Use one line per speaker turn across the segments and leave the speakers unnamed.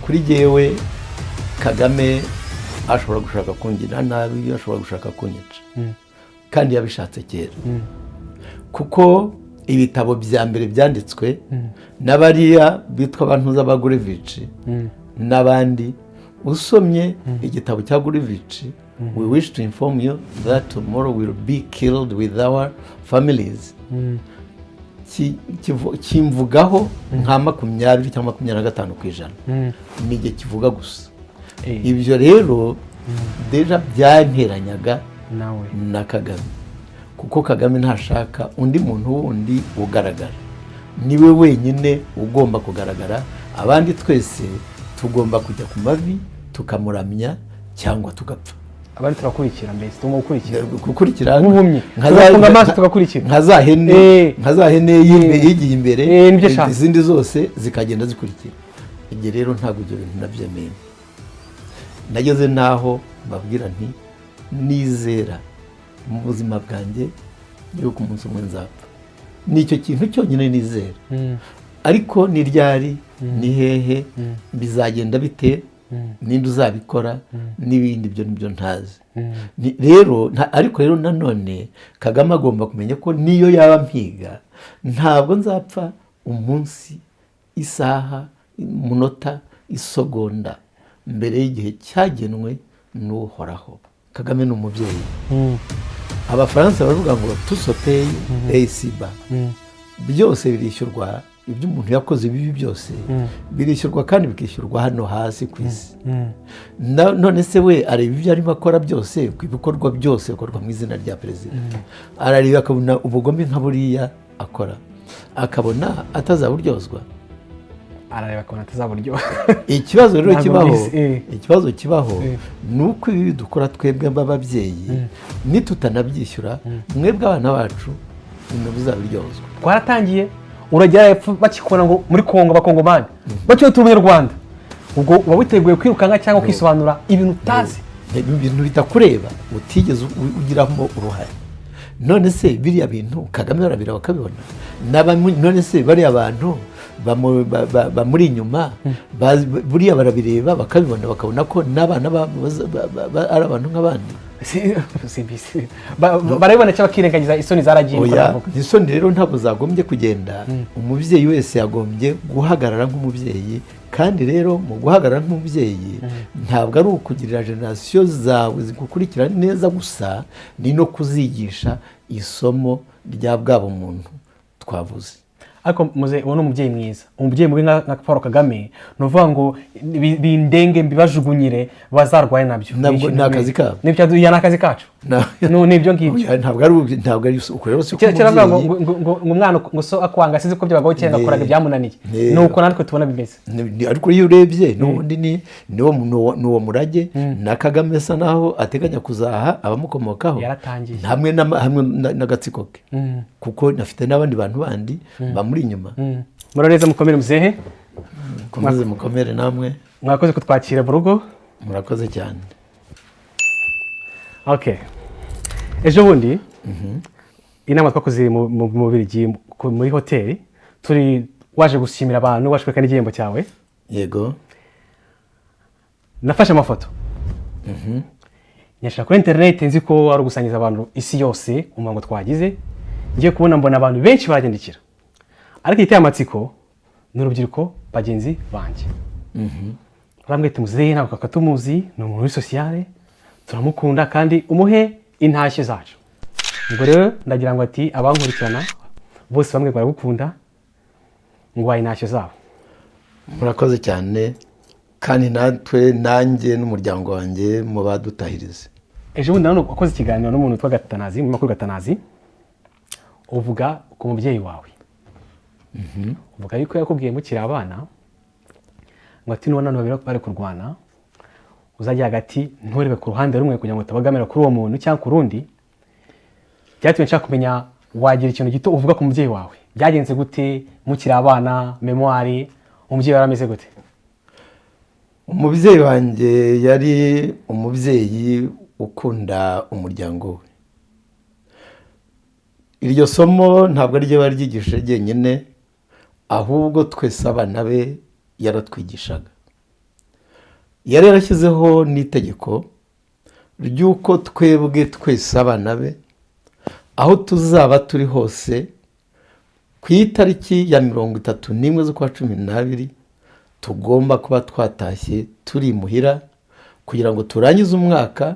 Kuri jyewe Kagame ashobora gushaka kungira nabi, ashobora gushaka kunyica, kandi yabishatse kera, kuko ibitabo bya mbere byanditswe n'abariya bitwa abantu z'aba Gourevitch n'abandi. Usomye igitabo cya Gourevitch, "We wish to inform you that tomorrow will be killed with our families", kimvugaho nka 20 cyangwa 25%, ni igihe kivuga gusa. Ibyo rero déjà byanteranyaga
nawe
na Kagame, kuko Kagame ntashaka undi muntu wundi ugaragara, niwe wenyine ugomba kugaragara. Abandi twese tugomba kujya ku mavi tukamuramya cyangwa tugapfa.
Abandi turakurikira, mbese tugomba gukurikira.
Gukurikira
nk'ubuhumyi.
Nka
Tugafunga amaso tugakurikira.
Nka za hene, nka za hene yigiye imbere,
Nibyo nshaka.
izindi zose zikagenda zikurikira. Ibyo rero ntabwo ibyo bintu nabyemeye. Nageze n'aho mbabwira nti: "Nizera mu buzima bwanjye yuko umunsi umwe nzapfa, ni icyo kintu cyonyine nizera, ariko ni ryari, ni hehe, bizagenda bite, ninde uzabikora n'ibindi, ibyo nibyo ntazi." Rero ariko rero nanone Kagame agomba kumenya ko niyo yaba mpiga, ntabwo nzapfa umunsi, isaha, umunota, isogonda mbere y'igihe cyagenwe n'Uhoraho. Kagame ni umubyeyi. Abafaransa baravuga ngo "Tout se paie ici-bas", byose birishyurwa. Ibyo umuntu yakoze bibi byose birishyurwa, kandi bikishyurwa hano hasi ku isi. None se we areba ibyo arimo akora byose, ibikorwa byose bikorwa mu izina rya perezida, arareba akabona ubugome nka buriya akora, akabona atazaburyozwa?
Arareba akabona atazaburyoha.
Ikibazo rero
Ntabwo
kibaho,
mbizi,
ikibazo kibaho ni uko ibi dukora twebwe b'ababyeyi, nitutanabyishyura, mwebwe abana bacu nimwe muzabiryozwa.
Twaratangiye, uragera hepfo bakikubona ngo muri Kongo, Abakongomani bakiwe turi Umunyarwanda, ubwo uba witeguye kwirukanka cyangwa kwisobanura ibintu utazi.
Ibintu bitakureba, utigeze ugiramo uruhare. None se biriya bintu Kagame barabira bakabibona? None se bariya bantu bamuri inyuma buriya barabireba bakabibona, bakabona ko n'abana ari abantu nk'abandi?
Simbizi. Barabibona cyangwa bakirengagiza, isoni zaragiye, niko
Oya,
navuga.
Isoni rero ntabwo zagombye kugenda. Umubyeyi wese yagombye guhagarara nk'umubyeyi, kandi rero mu guhagarara nk'umubyeyi ntabwo ari ukugirira génération zawe zigukurikira neza gusa, ni no kuzigisha isomo rya bwa bumuntu twavuze.
Ariko muze, uwo ni umubyeyi mwiza. Umubyeyi mubi nka Paul Kagame ni ukuvuga ngo bindenge mbibajugunyire bazarwaye nabyo.
Ntabwo ni akazi kabo.
Nibyo, ya, ni akazi kacu. Ni ibyo ngibyo.
Oya, ntabwo ari uko rero, si ko
Kera bavuga ngo
umubyeyi
ngo umwana ngo so akwanga asize ko byabagaho kera, ngakoraga ibyamunaniye. Ni uko natwe tubona bimeze.
Ariko iyo urebye n'ubundi ni uwo murage na Kagame asa naho ateganya kuzaha abamukomokaho.
Yaratangiye.
Hamwe n'agatsiko ke, kuko afite n'abandi bantu bandi bamuri inyuma.
Murareza, mukomere muzehe.
Mukomeze, mukomere namwe.
Mwakoze kutwakira mu rugo.
Murakoze cyane.
Okay, ejo bundi inama twakoze mu Bubiligi, muri hoteli turi, waje gushimira abantu, waje kwereka n'igihembo cyawe.
Yego.
Nafashe amafoto nyashyira kuri interineti, nzi ko ari ugusangiza abantu isi yose umuhango twagize. Ngiye kubona mbona abantu benshi baranyandikira, ariko igiteye amatsiko ni urubyiruko bagenzi banjye. Barambwira ati: "Muzehe ntabwo tumuzi, ni umuntu uri sociale, turamukunda kandi umuhe intashyo zacu." Ubwo rero ndagira ngo ati abankurikirana bose bamwe baragukunda, ngo wahe intashyo zabo.
Murakoze cyane, kandi natwe, nanjye n'umuryango wanjye mu badutahirize.
Ejo bundi nanone wakoze ikiganiro n'umuntu witwa Gatanazi, mu makuru Gatanazi, uvuga ku mubyeyi wawe, uvuga yuko yakubwiye mukiri abana ngo ati: "Nubona abantu babiri bari kurwana, uzajya hagati, nturebe ku ruhande rumwe kugira ngo utabagamira kuri uwo muntu cyangwa ku rundi." Byatumye nshaka kumenya, wagira ikintu gito uvuga ku mubyeyi wawe? Byagenze gute mukiri abana? Mémoire, umubyeyi yari ameze gute?
Umubyeyi wanjye yari umubyeyi ukunda umuryango we. Iryo somo ntabwo ari ryo baryigishije ryenyine, ahubwo twese abana be. Yaratwigishaga, yari yarashyizeho n'itegeko ry'uko twebwe twese abana be, aho tuzaba turi hose, ku itariki ya 31 z'ukwa 12 tugomba kuba twatashye turi imuhira, kugira ngo turangize umwaka.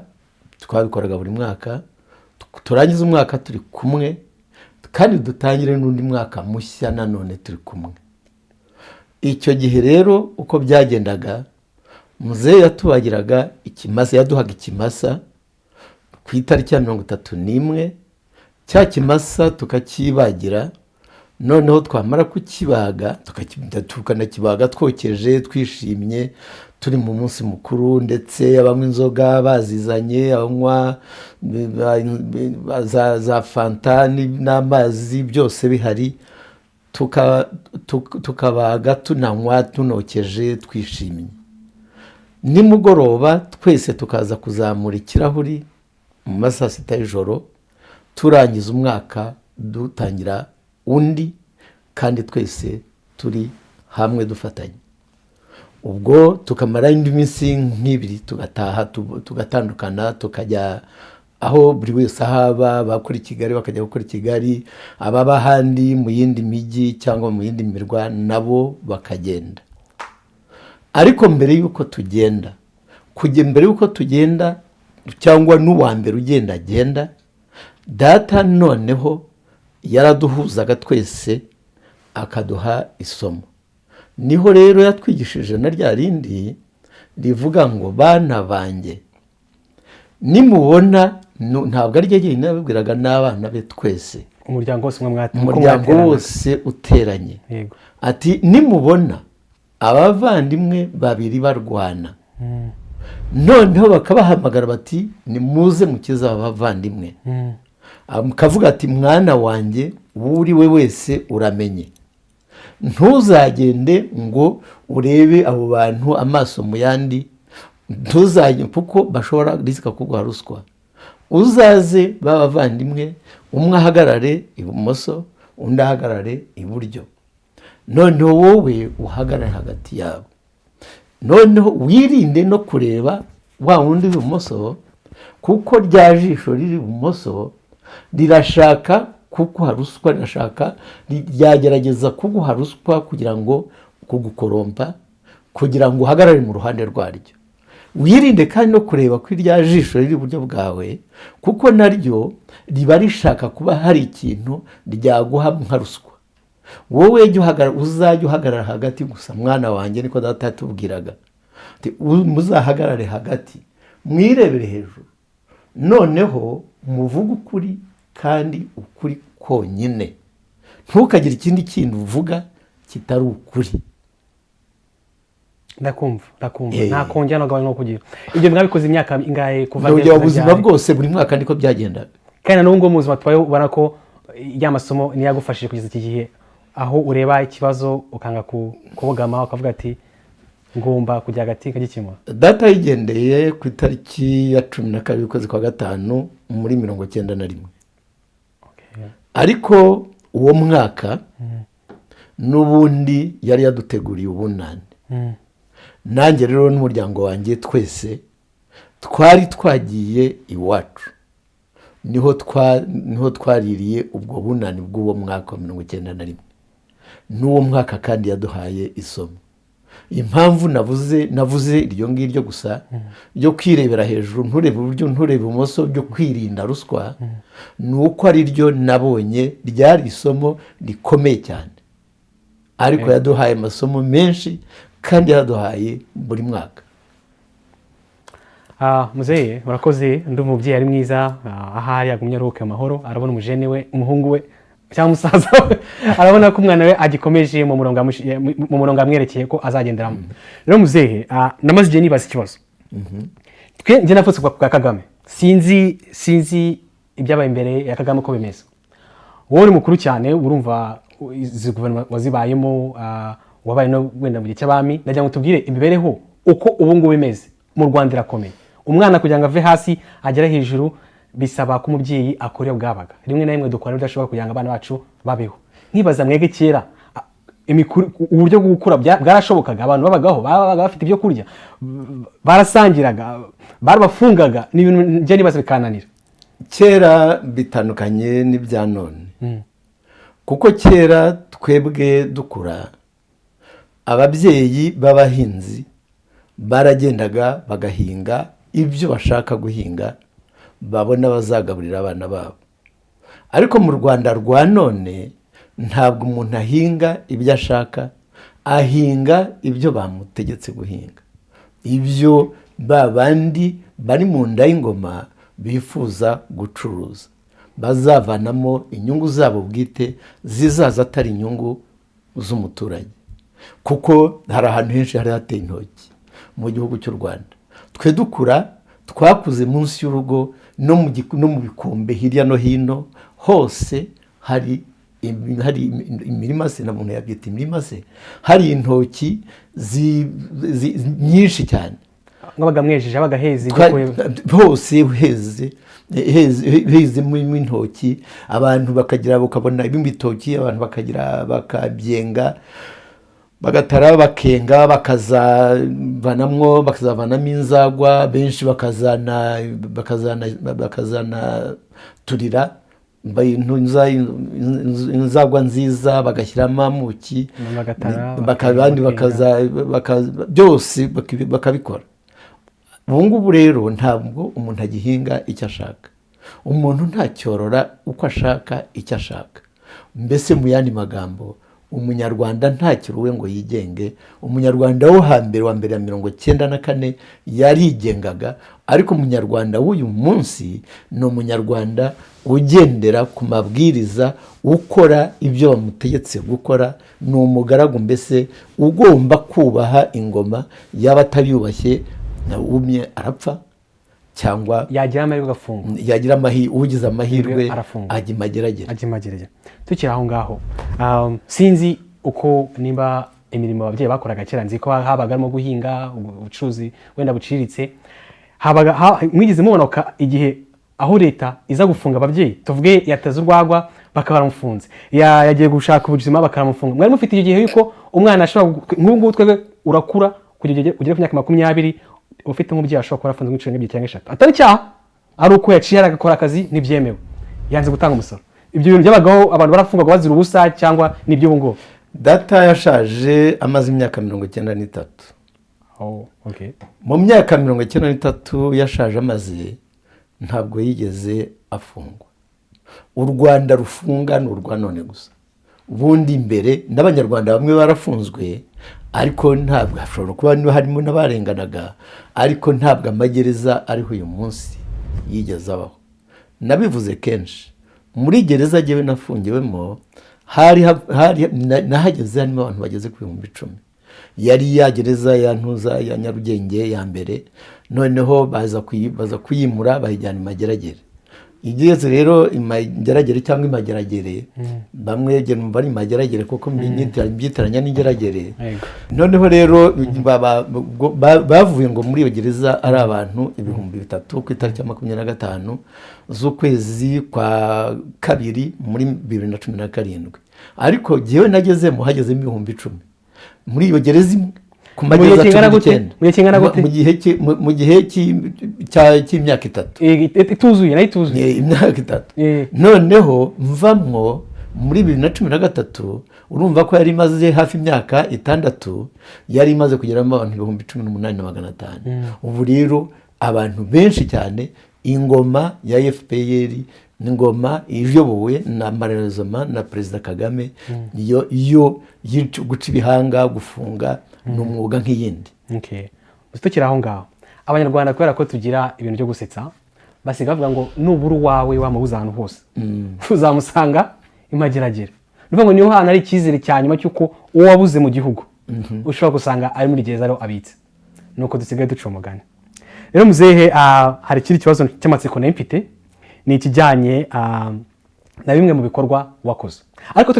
Twabikoraga buri mwaka, turangize umwaka turi kumwe kandi dutangire n'undi mwaka mushya nanone turi kumwe. Icyo gihe rero uko byagendaga, muzehe yatubagiraga ikimasa, yaduhaga ikimasa ku itariki ya 31. Cya kimasa tukakibagira, noneho twamara kukibaga tukanakibaga twokeje, twishimye, turi mu munsi mukuru, ndetse abanywa inzoga bazizanye, abanywa za fanta n'amazi, byose bihari, tukabaga, tunanywa, tunokeje, twishimye. Nimugoroba twese tukaza kuzamura ikirahuri mu ma saa 6 y'ijoro, turangiza umwaka dutangira undi, kandi twese turi hamwe dufatanye. Ubwo tukamara indi minsi nk'ibiri, tugataha, tugatandukana, tukajya aho buri wese ahaba. Abakora i Kigali bakajya gukora i Kigali, ababa ahandi mu yindi mijyi cyangwa mu yindi mirwa nabo bakagenda. Ariko mbere y'uko tugenda, kujya mbere y'uko tugenda cyangwa n'uwa mbere ugenda agenda, data noneho yaraduhuzaga twese akaduha isomo. Niho rero yatwigishije na rya rindi rivuga ngo: "Bana banjye, nimubona", ntabwo ari ryo jyenyine yabibwiraga, n'abana be twese.
Umuryango wose umwe uko
Umuryango
mwaterana.
wose uteranye. Ati: "Nimubona abavandimwe babiri barwana, noneho bakabahamagara bati: 'Nimuze mukize aba bavandimwe,' mukavuga ati: 'Mwana wanjye, uwo uri we wese uramenye, ntuzagende ngo urebe abo bantu amaso mu yandi, ntuzajye, kuko bashobora risika kuguha ruswa. Uzaze b'abavandimwe, umwe ahagarare ibumoso, undi ahagarare iburyo, noneho wowe uhagarare hagati yabo. Noneho wirinde no kureba wa wundi ibumoso, kuko rya jisho riri ibumoso rirashaka kuguha ruswa, rirashaka, ryagerageza kuguha ruswa kugira ngo kugukorompa, kugira ngo uhagarare mu ruhande rwaryo. Wirinde kandi no kureba kuri rya jisho riri iburyo bwawe, kuko naryo riba rishaka kuba hari ikintu ryaguha nka ruswa. Wowe jya uhagarara, uzajya uhagarara hagati gusa, mwana wanjye.' Niko data yatubwiraga. Ati: 'Muzahagarare hagati, mwirebere hejuru, noneho muvuge ukuri kandi ukuri konyine. Ntukagire ikindi kintu uvuga kitari ukuri.'"
Ndakumva, ndakumva. Nta kongera no kugabanya no kugira. Ibyo mwabikoze imyaka ingahe, kuva
Ndongera,
ryari
ubuzima
ryari?
bwose, buri mwaka niko byagendaga.
Kandi na n'ubu ngubu mu buzima tubayeho, ubona ko ya masomo niyo yagufashije kugeza iki gihe, aho ureba ikibazo ukanga kubogama, ukavuga ati: "Ngomba kujya hagati nkagikemura."
Data yigendeye ku itariki ya 12 ukwezi kwa 5 muri 91. Ariko uwo mwaka n'ubundi yari yaduteguriye ubunani. Nanjye rero n'umuryango wanjye twese twari twagiye iwacu, niho twaririye ubwo bunani bw'uwo mwaka wa 91. N'uwo mwaka kandi yaduhaye isomo. Impamvu navuze iryo ngiryo gusa ryo kwirebera hejuru, nturebe iburyo, nturebe ibumoso, byo kwirinda ruswa, ni uko ari ryo nabonye ryari isomo rikomeye cyane. Ariko yaduhaye amasomo menshi kandi yaduhaye buri mwaka.
Muzehe, murakoze. Ndi umubyeyi ari mwiza, ahari yagumye aruhuke amahoro. Arabona umujene we, umuhungu we cyangwa umusaza we, arabona ko umwana we agikomeje mu murongo yamwerekeye ko azagenderamo. Rero muzehe, namaze igihe nibaza ikibazo. Twe, njye navutse bwa Kagame, sinzi ibyabaye imbere ya Kagame uko bimeze. Wowe uri mukuru cyane, urumva izi guverinoma wazibayemo, wabaye no wenda mu gihe cy'abami. Ndagira ngo tubwire imibereho uko ubu ngubu imeze mu Rwanda. Irakomeye. Umwana kugira ngo ave hasi agere hejuru bisaba ko umubyeyi akora iyo bwabaga. Rimwe na rimwe dukora ibidashoboka kugira ngo abana bacu babeho. Nkibaza mwebwe kera, Uburyo bwo gukura bwarashobokaga, abantu babagaho, babaga bafite ibyo kurya, barasangiraga, barabafungaga. Ni ibintu njya nibaza bikananira.
Kera bitandukanye n'ibya none, kuko kera twebwe dukura, ababyeyi b'abahinzi baragendaga bagahinga ibyo bashaka guhinga, babona bazagaburira abana babo. Ariko mu Rwanda rwa none ntabwo umuntu ahinga ibyo ashaka, ahinga ibyo bamutegetse guhinga, ibyo ba bandi bari mu nda y'ingoma bifuza gucuruza, bazavanamo inyungu zabo bwite zizaza atari inyungu z'umuturage. Kuko hari ahantu henshi hari hateye intoki mu gihugu cy'u Rwanda. Twe dukura, twakuze munsi y'urugo no mu bikombe hirya no hino hose hari imirima se, na muntu yabyita imirima se, hari intoki nyinshi cyane.
Mwabaga mwejeje, habaga heze ibyo
Hose hezemo intoki, abantu bakagira, ukabona ibitoki, abantu bakagira, bakabyenga, bagatara, bakenga, bakazavanamo inzagwa, benshi bakazana turira inzagwa nziza, bagashyiramo amuki.
Bagatara,
abandi
bakenga.
Byose bakabikora. Ubu ngubu rero ntabwo umuntu agihinga icyo ashaka, umuntu ntacyorora uko ashaka icyo ashaka. Mbese mu yandi magambo, Umunyarwanda ntakiri uwe ngo yigenge. Umunyarwanda wo hambere wa mbere ya 94 yarigengaga, ariko Umunyarwanda w'uyu munsi ni Umunyarwanda ugendera ku mabwiriza, ukora ibyo bamutegetse gukora. Ni umugaragu mbese ugomba kubaha ingoma, yaba atabiyubashye umye arapfa cyangwa
yagira amahirwe agafungwa.
Yagira amahirwe, ugize amahirwe
Arafungwa.
Ajya imageragere.
Ajya imageragere. Tukiri aho ngaho, sinzi uko nimba imirimo ababyeyi bakoraga kera, nzi ko habaga harimo guhinga, ubucuruzi wenda buciriritse. Habaga mwigeze mubona igihe aho leta iza gufunga ababyeyi? Tuvuge yateze urwagwa bakaba baramufunze, yagiye gushaka ubuzima bakaramufunga. Mwari mufite icyo gihe yuko umwana ashobora nk'ubu ngubu twebwe urakura kugera ugere ku myaka 20 ufite nk'umubyeyi ashobora kuba arafunze nk'inshuro nk'ebyiri cyangwa eshatu, atari icyaha, ari uko yaciye agakora akazi ntibyemewe, yanze gutanga umusoro. Ibyo bintu byabagaho, abantu barafungwaga bazira ubusa, cyangwa ni iby'ubu ngubu?
Data yashaje amaze imyaka 93.
Oh, okay.
Mu myaka 93 yashaje amaze, ntabwo yigeze afungwa. U Rwanda rufunga ni urwa none gusa. Ubundi mbere n'Abanyarwanda bamwe barafunzwe, ariko ntabwo hashobora kuba harimo n'abarenganaga, ariko ntabwo amagereza ariho uyu munsi yigeze abaho. Nabivuze kenshi, muri gereza njyewe nafungiwemo hari nahageze harimo abantu bageze ku 10,000. Yari ya gereza ya Ntuza ya Nyarugenge ya mbere, noneho baza kuyimura, bayijyana i Mageragere. Igeze rero i Mageragere cyangwa i Mageragere, bamwe numva ari i Mageragere kuko mbyitiranya n'ingeragere. Noneho rero bavuye ngo muri iyo gereza ari abantu 3000 ku itariki ya 25 z'ukwezi kwa kabiri muri 2017, ariko jyewe nagezemo hagezemo 10,000 muri iyo gereza imwe ku
Mu gihe
magereza
kingana
cumi
gute?
n'icyenda.
Mu gihe kingana gute?
Mu gihe cy'imyaka 3.
Ituzuye nayo ituzuye.
Ni imyaka 3. Noneho mvamwo muri 2013, urumva ko yari imaze hafi imyaka 6, yari imaze kugeramo abantu 18,500. Ubu rero abantu benshi cyane, ingoma ya FPR, ingoma iyobowe na marerezoma na Perezida Kagame, iyo guca ibihanga, gufunga ni umwuga nk'iyindi.
Okay. Gusa tukiri aho ngaho, Abanyarwanda kubera ko tugira ibintu byo gusetsa, basiga bavuga ngo nubura uwawe wamubuze ahantu hose uzamusanga imageragere. Ni ukuvuga ngo niho hantu hari icyizere cya nyuma cy'uko uwo wabuze mu gihugu ushobora gusanga ari muri gereza ariho abitse. Nuko dusigaye duca umugani. Rero muzehe, hari ikindi kibazo cy'amatsiko nari mfite, ni ikijyanye na bimwe mu bikorwa wakoze, ariko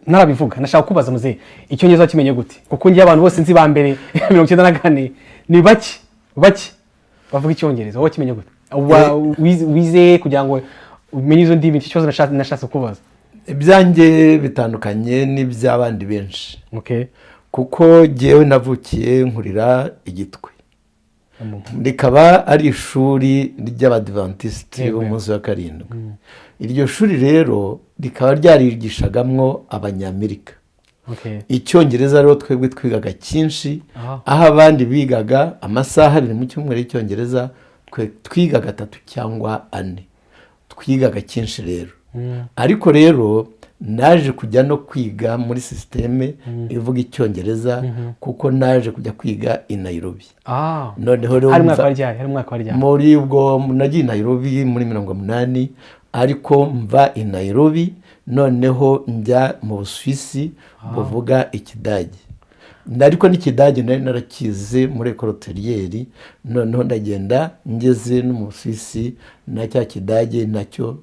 narabivuga. Nashaka kubaza muzehe, icyongereza wakimenye gute? Kuko ngiye abantu bose nzi ba mbere 94 ni bake bake bavuga icyongereza. Wowe wakimenye gute? Wize kugira ngo umenye izo ndimi? Icyo kibazo nashatse kubaza.
Ibyanjye bitandukanye n'iby'abandi benshi, kuko jyewe navukiye nkurira Igitwe, rikaba ari ishuri ry'Abadivantisiti b'umunsi wa karindwi. Iryo shuri rero rikaba ryarigishagamwo Abanyamerika Icyongereza. Rero twebwe twigaga cyinshi, aho abandi bigaga amasaha 2 mu cyumweru y'Icyongereza, twe twigaga 3 cyangwa 4. Twigaga cyinshi rero. Ariko rero naje kujya no kwiga muri système ivuga Icyongereza, kuko naje kujya kwiga i Nairobi. Noneho rero
Hari umwaka wa ryari? Hari umwaka wa ryari?
Muri ubwo nagiye i Nairobi muri 80, ariko mva i Nairobi noneho njya mu Busuwisi buvuga Ikidage. Ariko n'Ikidage nari narakize muri école hôtelière. Noneho ndagenda, ngeze no mu Busuwisi na cya Kidage nacyo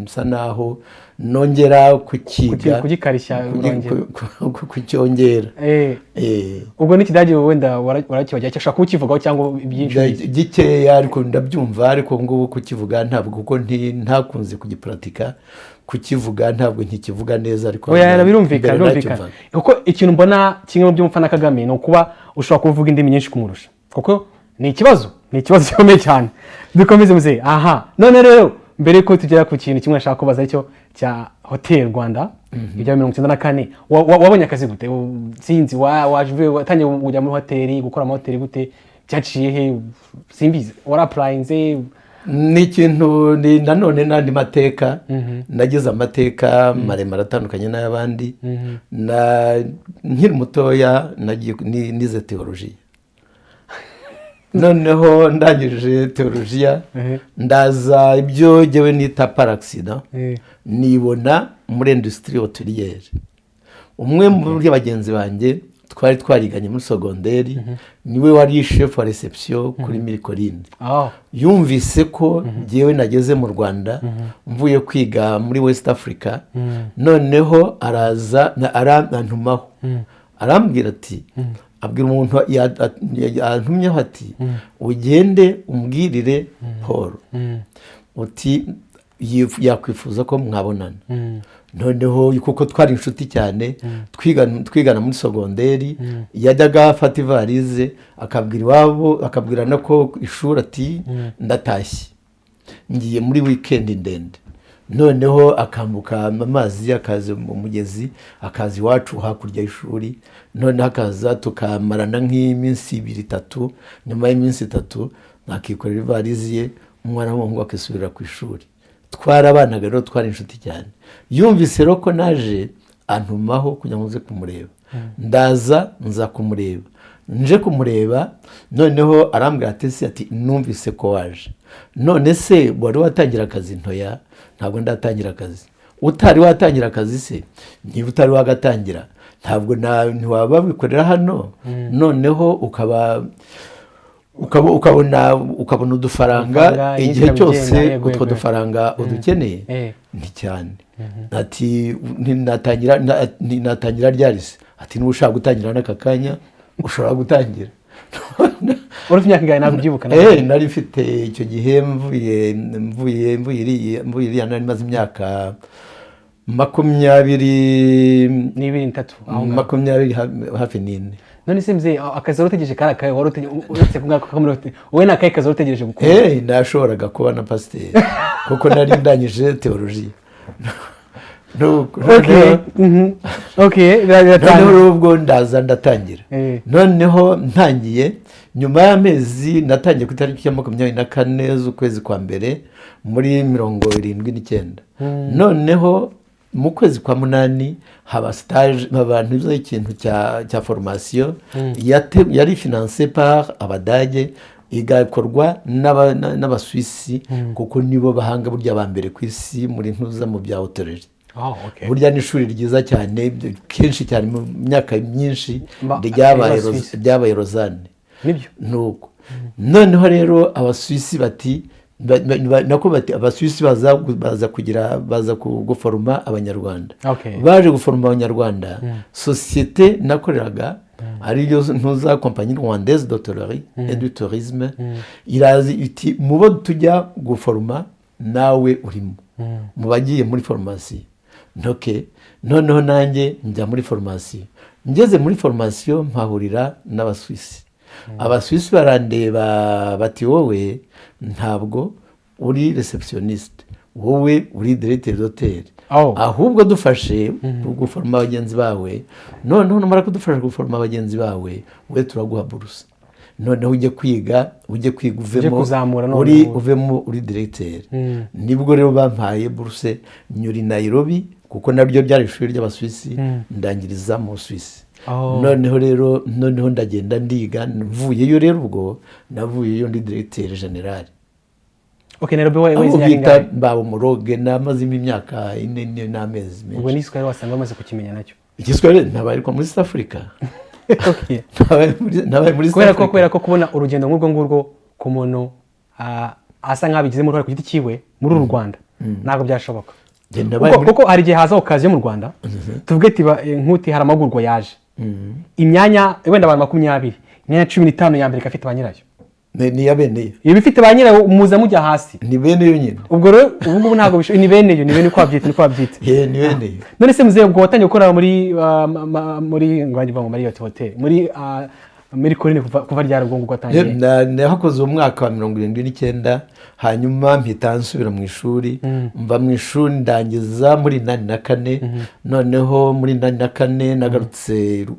nsa naho nongera kukiga.
Kugikarishya, urongera.
Kucyongera.
Ubwo n'Ikidage wenda warakibagira, ushobora kuba ukivugaho cyangwa ibyinshi ubizi?
Gikeya, ariko ndabyumva. Ariko ngubu kukivuga ntabwo, kuko ntakunze kugipuratika. Kukivuga ntabwo nkikivuga neza, ariko
Oya, birumvikana.
mbere
Birumvikana.
nacyumvaga.
Kuko ikintu mbona kimwe mu byo na Kagame ni ukuba ushobora kuvuga indimi nyinshi kumurusha, kuko ni ikibazo gikomeye cyane. Dukomeze, muzehe. Aha none rero, mbere yuko tugera ku kintu kimwe nashaka kubaza, aricyo cya Hoteli Rwanda, ibya 94, wabonye akazi gute? Sinzi, waje uvuye, watangiye kujya muri hoteli, gukora amahoteli gute? Byaciye he? Simbizi, warapurayinze?
Ni ikintu, ni nanone n'andi mateka. Nagize amateka maremare atandukanye n'ay'abandi. Nkiri mutoya nagiye nize théologie. Noneho ndangije théologie, ndaza ibyo jyewe nita par accident, nibona muri industrie hôtelière. Umwe muri bagenzi banjye twari twariganye muri secondaire niwe wari chef wa réception kuri Mille Collines. Yumvise ko jyewe nageze mu Rwanda mvuye kwiga muri West Africa. Noneho araza antumaho, arambwira ati, abwira umuntu yantumyeho ati: "Ugende umbwirire Paul uti yakwifuza ko mwabonana." Noneho kuko twari inshuti cyane, twigana muri secondaire, yajyaga afata ivalise, akabwira iwabo, akabwira no ko ishuri ati: "Ndatashye, ngiye muri weekend ndende." Noneho akambuka amazi, akaza mu mugezi, akaza iwacu hakurya y'ishuri. Noneho akaza tukamarana nk'iminsi 2, 3. Nyuma y'iminsi 3 akikorera ivarizi ye, umwana w'umuhungu, akisubirira ku ishuri. Twarabanaga rero, twari inshuti cyane. Yumvise rero ko naje, antumaho kugira ngo nze kumureba. Ndaza, nza kumureba. Nje kumureba, noneho arambwira ati: "Se," ati, "numvise ko waje, none se wari watangira akazi?" "Ntoya, ntabwo ndatangira akazi." "Utari watangira akazi se, niba utari wagatangira, ntabwo ntiwaba wikorera hano, noneho ukaba ukabona udufaranga
Amafaranga,
igihe
yinjira
cyose
bigenda, yego,
utwo dufaranga udukeneye?" "Ni cyane." Ati: "Natangira natangira ryari se?" Ati: "Niba ushaka gutangira n'aka kanya, ushobora gutangira."
Wari ufite imyaka ingahe? Ntabwo ubyibuka?
Nari mfite icyo gihe mvuye iriya, nari maze imyaka 22
2, 3 aho ngaho.
20, hafi 4.
None se mzee, akazi wari utegereje kari akahe? Wari utegereje, uretse ku ngako muri hoteli, wowe ni akahe kazi wari utegereje gukora?
Nashoboraga kuba na pasiteri, kuko nari ndangije théologie.
Okay,
Noneho
biratangiye.
rero ubwo ndaza ndatangira. Noneho ntangiye, nyuma y'amezi, natangiye ku itariki ya 24 z'ukwezi kwa mbere muri 79. Noneho mu kwezi kwa munani haba stage, abantu ikintu cya formation yari financée par Abadage, igakorwa n'Abasuwisi, kuko nibo bahanga burya ba mbere ku isi muri ntuza mu bya hôtellerie. Burya ni ishuri ryiza cyane, kenshi cyane mu myaka myinshi
Abasuwisi.
ryabaye Lausanne.
Nibyo.
Nuko noneho rero Abasuwisi bati nako bati Abasuwisi baza kugira, baza guforoma Abanyarwanda. Baje guforoma Abanyarwanda, sosiyete nakoreraga, ariyo ntuza Compagnie Rwandaise d'Hôtellerie et du Tourisme, iraza iti: "Mu bo tujya guforoma nawe urimo." Mu bagiye muri formation. Ntoke noneho nanjye njya muri formation. Ngeze muri formation mpahurira n'Abaswisi. Abaswisi barandeba bati: "Wowe ntabwo uri réceptionniste, wowe uri directeur d'hôtel. Ahubwo dufashe guforoma bagenzi bawe. Noneho numara kudufasha guforoma bagenzi bawe, we turaguha buruse, noneho ujye kwiga, ujye kwiga uvemo
kuzamura noneho.
Uri uvemo uri directeur." Nibwo rero bampaye buruse, nyura i Nairobi, kuko naryo byari ishuri ry'Abaswisi, ndangiriza mu Suwisi. Noneho rero, noneho ndagenda ndiga, mvuyeyo rero, ubwo navuyeyo ndi directeur général.
Okay, Nairobi wa
Aho
wize imyaka
bita
ingahe?
Mbaba umuroge, namazemo imyaka 4 n'amezi
Ubwo
menshi.
n'Igiswahili wasanga bamaze kukimenya nacyo.
Igiswahili nabaye ariko muri South Africa. Nabaye muri South
Kubera ko
Africa.
Kubera ko kubona urugendo nk'urwo ngurwo ku muntu asa nk'aho abigizemo uruhare ku giti cyiwe muri uru Rwanda, ntabwo byashoboka.
Njye nabaye
Kuko hari igihe haza occasion mu Rwanda, tuvuge ati nkuti hari amahugurwa yaje, imyanya wenda abantu 20, imyanya 15 ya mbere ikaba ifite ba nyirayo.
Ni iya beneyo.
Iba ifite ba nyirayo, muza mujya hasi.
Ni beneyo nyine.
Ubwo rero ubu ngubu ntabwo bishoboka, ni beneyo, ni bene uko wabyita, niko wabyita.
Ye, ni beneyo.
None se muzehe, ubwo watangiye gukora muri muri ngo ngo Marriott Hotel, muri Mille Collines, kuva ryari ubwo ngubwo watangiye?
Nahakoze umwaka wa 79, hanyuma mpita nsubira mu ishuri. Mva mu ishuri ndangiza muri 84. Noneho muri 84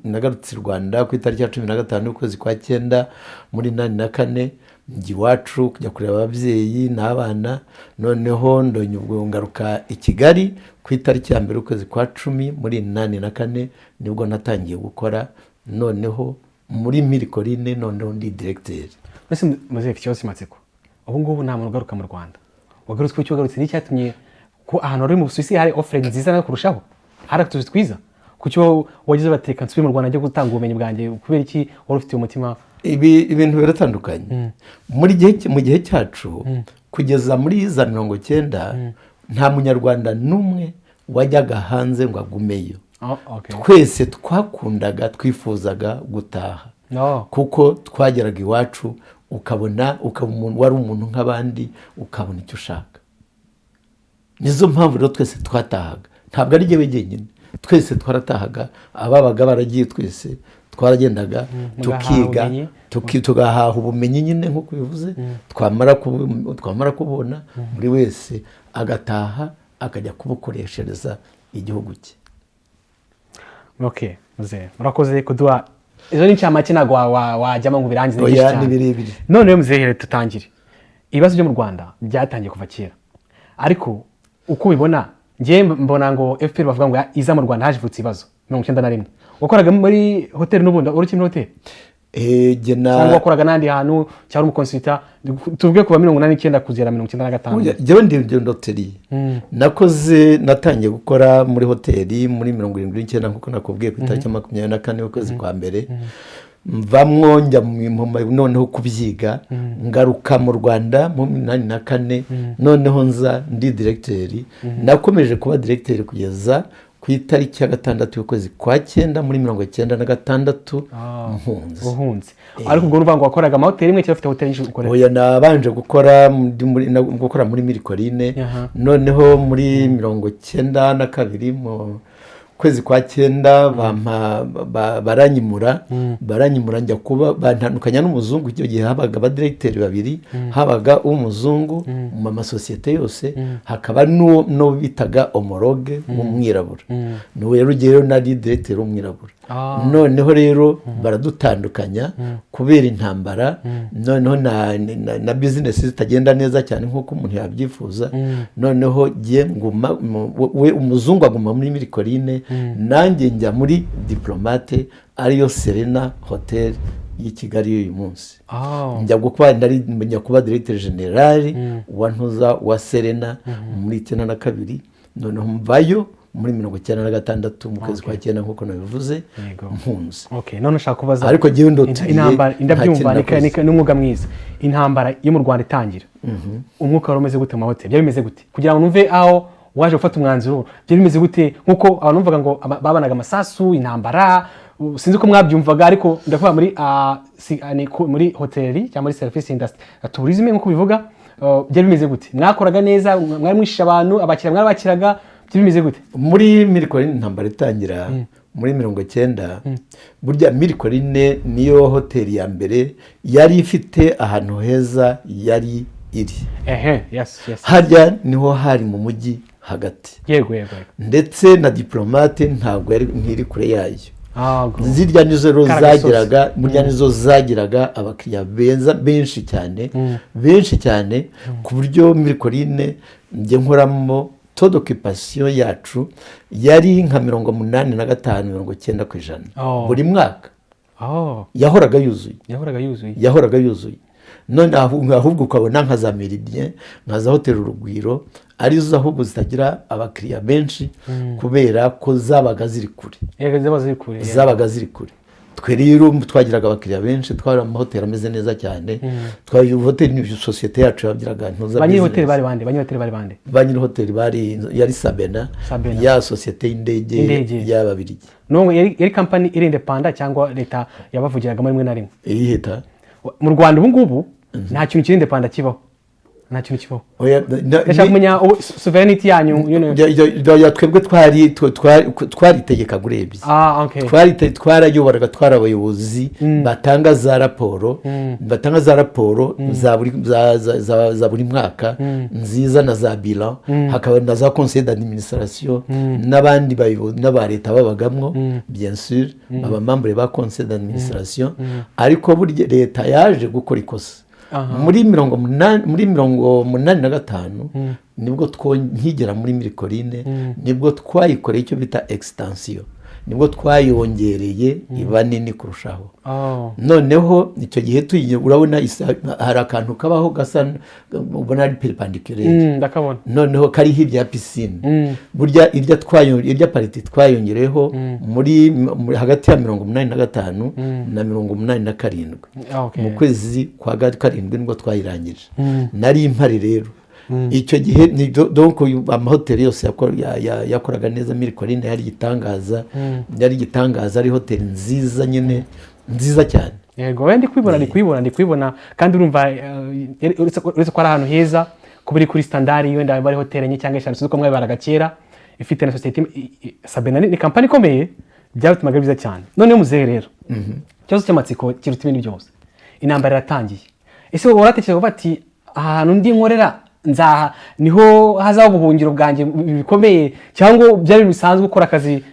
nagarutse i Rwanda ku itariki ya 15 y'ukwezi kwa cyenda muri 84, njya iwacu kujya kureba ababyeyi n'abana. Noneho ndonye ubwo ngaruka i Kigali ku itariki ya 1 y'ukwezi kwa 10 muri 84, nibwo natangiye gukora noneho muri Mille Collines, noneho ndi directeur.
Mbese muzehe, mfite ikibazo cy'amatsiko. Ubu ngubu nta muntu ugaruka mu Rwanda. Wagarutse kuki? Wagarutse n'icyatumye ko ahantu wari mu Busuwisi hari offre nziza nawe kurushaho, hari utuzi twiza, kuki wowe wagize bateka nsubire mu Rwanda njye gutanga ubumenyi bwanjye? Kubera iki wari ufite umutima?
Ibi ibintu biratandukanye. Mu gihe cyacu kugeza muri za 90, nta Munyarwanda n'umwe wajyaga hanze ngo agumeyo.
Oh, okay.
Twese twakundaga, twifuzaga gutaha,
No.
kuko twageraga iwacu ukabona, ukaba umuntu, wari umuntu nk'abandi, ukabona icyo ushaka. Nizo mpamvu rero twese twatahaga. Ntabwo ari jyewe jyenyine, twese twaratahaga. Ababaga baragiye twese twaragendaga,
Mugahaha
tukiga,
ubumenyi.
tugahaha ubumenyi nyine nk'uko bivuze. Twamara kubona, buri wese agataha akajya kubukoreshereza igihugu cye.
Okay, muzehe, murakoze kuduha izo ni incamake. Ntabwo wajyamo ngo ubirangize, ni byinshi
Oya,
cyane.
ni birebire.
None rero muzehe, reka tutangire. Ibibazo byo mu Rwanda byatangiye kuva kera, ariko uko ubibona, njyewe mbona ngo FPR bavuga ngo iza mu Rwanda havutse ibibazo 91. Wakoraga muri hoteli n'ubundi uri kimwe hoteli,
Jye na
cyangwa wakoraga n'ahandi hantu, cyangwa umu consultant? Tuvuge kuva 89 kugera 95.
Oya, jyewe ndi hôtelier. Nakoze, natangiye gukora muri hoteli muri 79, nk'uko nakubwiye, ku itariki ya 24 y'ukwezi kwa mbere. Mvamwo njya noneho kubyiga, ngaruka mu Rwanda mu 84. Noneho nza ndi directeur. Nakomeje kuba directeur kugeza ku itariki ya 6 y'ukwezi kwa cyenda muri 96 mpunze.
Uhunze. Ariko ubwo urumva ngo wakoraga amahoteli imwe cyangwa ufite hoteli nyinshi ukorera?
Oya, nabanje gukora gukora muri Mille Collines. Noneho muri 92 mu kwezi kwa cyenda bampa baranyimura, njya kuba, bantandukanya n'umuzungu. Icyo gihe habaga abadiregiteri babiri, habaga uw'umuzungu mu masosiyete yose, hakaba n'uwo bitaga homologue w'umwirabura. N'uwo rero ugiyeyo nari directeur w'umwirabura. Noneho rero baradutandukanya kubera intambara, noneho na business zitagenda neza cyane nk'uko umuntu yabyifuza. Noneho jye nguma we umuzungu aguma muri Mille Collines, nanjye njya muri Diplomate, ariyo Serena Hotel y'i Kigali y'uyu munsi. Njya gukora, nari njya kuba directeur général wa ntuza wa Serena muri 92. Noneho mvayo muri 96 mu kwezi kwa cyenda, nk'uko nabivuze, mpunze.
Okay, none ushaka kubaza
Ariko jyewe ndotiriye,
intambara
nta
ndabyumva,
kintu nakoze.
N'umwuga mwiza. Intambara yo mu Rwanda itangira, umwuka wari umeze gute mu mahoteli? Byari bimeze gute kugira ngo numve aho waje gufata umwanzuro? Byari bimeze gute nk'uko abantu bumvaga ngo babanaga amasasu, intambara? Sinzi ko mwabyumvaga, ariko ndavuga muri muri hoteli cyangwa muri service industry, tourism nk'uko bivuga. Byari bimeze gute? Mwakoraga neza? Mwari mwishisha abantu, abakiriya mwarabakiraga? Byari bimeze gute?
Muri Mille Collines, intambara itangira muri 90, burya Mille Collines niyo hoteli ya mbere yari ifite ahantu heza yari iri.
Ehe, yes.
Harya niho hari mu mujyi hagati.
yego yego yego
Ndetse na Diplomate ntabwo yari ntiri kure yayo. Zirya nizo rero
Kari agasozi.
zagiraga, burya nizo zagiraga abakiriya beza, benshi cyane, benshi cyane, ku buryo muri Collines njye nkoramo, taux d'occupation yacu yari nka 85, 90% buri mwaka. Yahoraga yuzuye.
Yahoraga yuzuye.
Yahoraga yuzuye. None ahubwo ukabona nka za Méridien, nka za Hoteli Urugwiro, arizo ahubwo zitagira abakiriya benshi kubera ko zabaga ziri kure.
Yego, zaba ziri kure, yeah.
Zabaga ziri kure. Twe rero twagiraga abakiriya benshi, twari amahoteli ameze neza cyane, twari hoteli, ni sosiyete yacu yagiraga ntuza
Ba nyiri hoteli
business.
bari bande? Ba nyiri hoteli bari bande?
Ba nyiri hoteli bari, yari Sabena.
Sabena.
Ya sosiyete y'indege
Indege.
y'Ababirigi.
Nubwo yari kampani iri indépendant cyangwa leta yabavugiragamo rimwe na rimwe?
Irihita.
Mu Rwanda ubu ngubu nta kintu kiri indépendant kibaho, nta kintu kibaho.
Oya,
Ndashaka kumenya sovereignty yanyu.
Twebwe twaritegekaga urebye.
Ah, okay.
Twarayoboraga, twari abayobozi batanga za raporo, batanga za raporo za buri mwaka nziza na za bilan, hakaba na za conseil d'administration n'abandi bayobozi n'aba leta babagamwo, bien sûr, baba membre ba conseil d'administration. Ariko burya leta yaje gukora ikosa muri 80, muri 85 nibwo nkigera muri Mille Collines, nibwo twayikoreye icyo bita extension, nibwo twayongereye iba nini kurushaho. Noneho icyo gihe urabona hari akantu kabaho gasa ubona ari perpendiculaire.
Ndakabona.
Noneho kari hirya ya piscine. Burya irya partie twayongereyeho muri hagati ya 85 na 87. Mu kwezi kwa karindwi nibwo twayirangije. Nari impari rero icyo gihe ni donc amahoteli yose yakoraga neza. Mille Collines yari igitangaza, yari igitangaza, ari hoteli nziza nyine, nziza cyane.
Yego, wenda ndi kwibona kandi urumva uretse ko ari ahantu heza, kuba iri kuri standard, wenda bari hoteli enye cyangwa eshanu, sinzi uko mwabibaraga kera, ifite na sosiyete Sabena, ni kampani ikomeye, byatumaga ari byiza cyane. Noneho muzehe rero, ikibazo cy'amatsiko kiruta ibindi byose: intambara iratangiye, ese wowe waratekereza uvuga ati aha hantu ndi nkorera nzaha niho hazaba ubuhungiro bwanjye bikomeye, cyangwa byari ibintu bisanzwe gukora akazi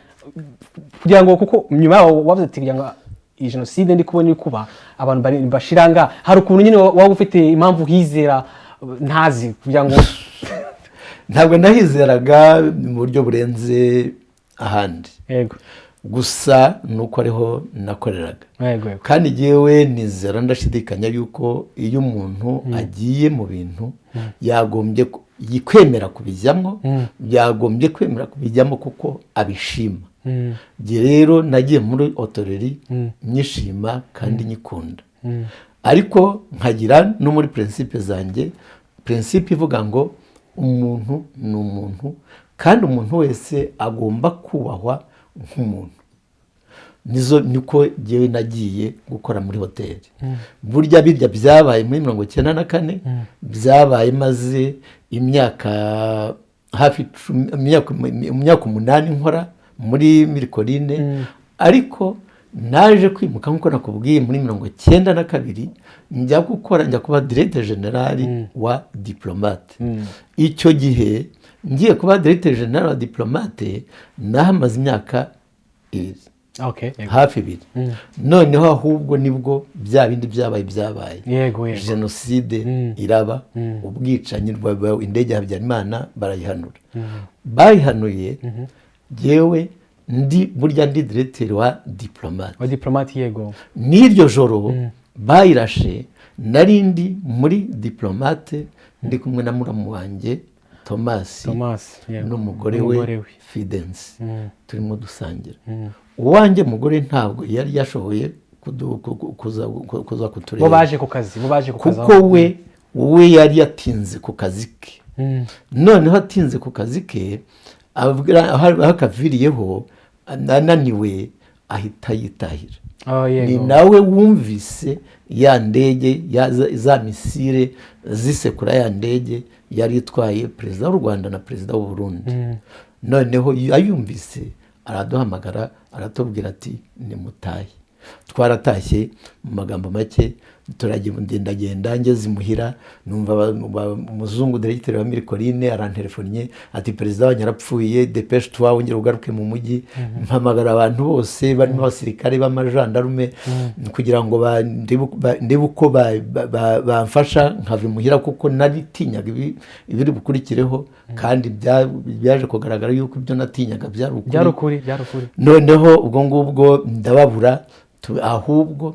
kugira ngo, kuko nyuma yaho wavuze ati kugira ngo iyi jenoside ndi kubona iri kuba, abantu bashiranga, hari ukuntu nyine waba ufite impamvu uhizera ntazi kugira ngo
Ntabwo nahizeraga mu buryo burenze ahandi. Gusa ni uko ariho nakoreraga.
yego yego
Kandi yewe nizera ndashidikanya yuko iyo umuntu agiye mu bintu yagombye kwemera kubijyamo, yagombye kwemera kubijyamo kuko abishima. Njye rero nagiye muri hôtellerie nyishima kandi nyikunda, ariko nkagira no muri principe zanjye, principe ivuga ngo umuntu ni umuntu kandi umuntu wese agomba kubahwa nk'umuntu. Nizo niko ngewe nagiye gukora muri hoteli. Burya birya byabaye muri 94, byabaye maze imyaka hafi 10, imyaka 8 nkora muri Mille Collines. Ariko naje kwimuka nk'uko nakubwiye muri 92, njya gukora, njya kuba directeur général wa Diplomate. Icyo gihe ngiye kuba directeur général wa Diplomate nahamaze imyaka 2, hafi 2. Noneho ahubwo nibwo bya bindi byabaye
yego yego
jenoside iraba, ubwicanyi, indege ya Habyarimana barayihanura. Bayihanuye yewe ndi, burya ndi directeur wa Diplomate.
Wa Diplomate, yego.
N'iryo joro bayirashe nari ndi muri Diplomate, ndi kumwe na muramu wanjye Thomas
Thomas, yego.
n'umugore we
N'umugore we.
Fidensi, turimo dusangira. Uwanjye mugore ntabwo yari yashoboye kuza
Bo
kutureba.
baje ku kazi, bo baje ku kazi.
Kuko we yari yatinze ku kazi ke. Noneho atinze ku kazi ke, aho akaviriyeho ananiwe. ahita yitahira.
Oh,
Ni nawe wumvise ya ndege za missile zisekura ya ndege yari itwaye perezida w'u Rwanda na perezida w'u Burundi. Noneho ayumvise araduhamagara, aratubwira ati: "Nimutahe." Twaratashye. Mu magambo make, turagendagenda, ngeze imuhira numva umuzungu diregiteri wa Mille Collines arantelefonnye ati: "Perezida wanyu arapfuye, dépêche-toi, wongere ugaruke mu mujyi." Mpamagara abantu bose barimo abasirikare b'amajandarume kugira ngo ndebe uko bamfasha nkava imuhira, kuko naritinyaga ibiri bukurikireho, kandi byaje kugaragara yuko ibyo natinyaga byari ukuri.
Byari ukuri, byari ukuri.
Noneho ubwo ngubwo ndababura. Ahubwo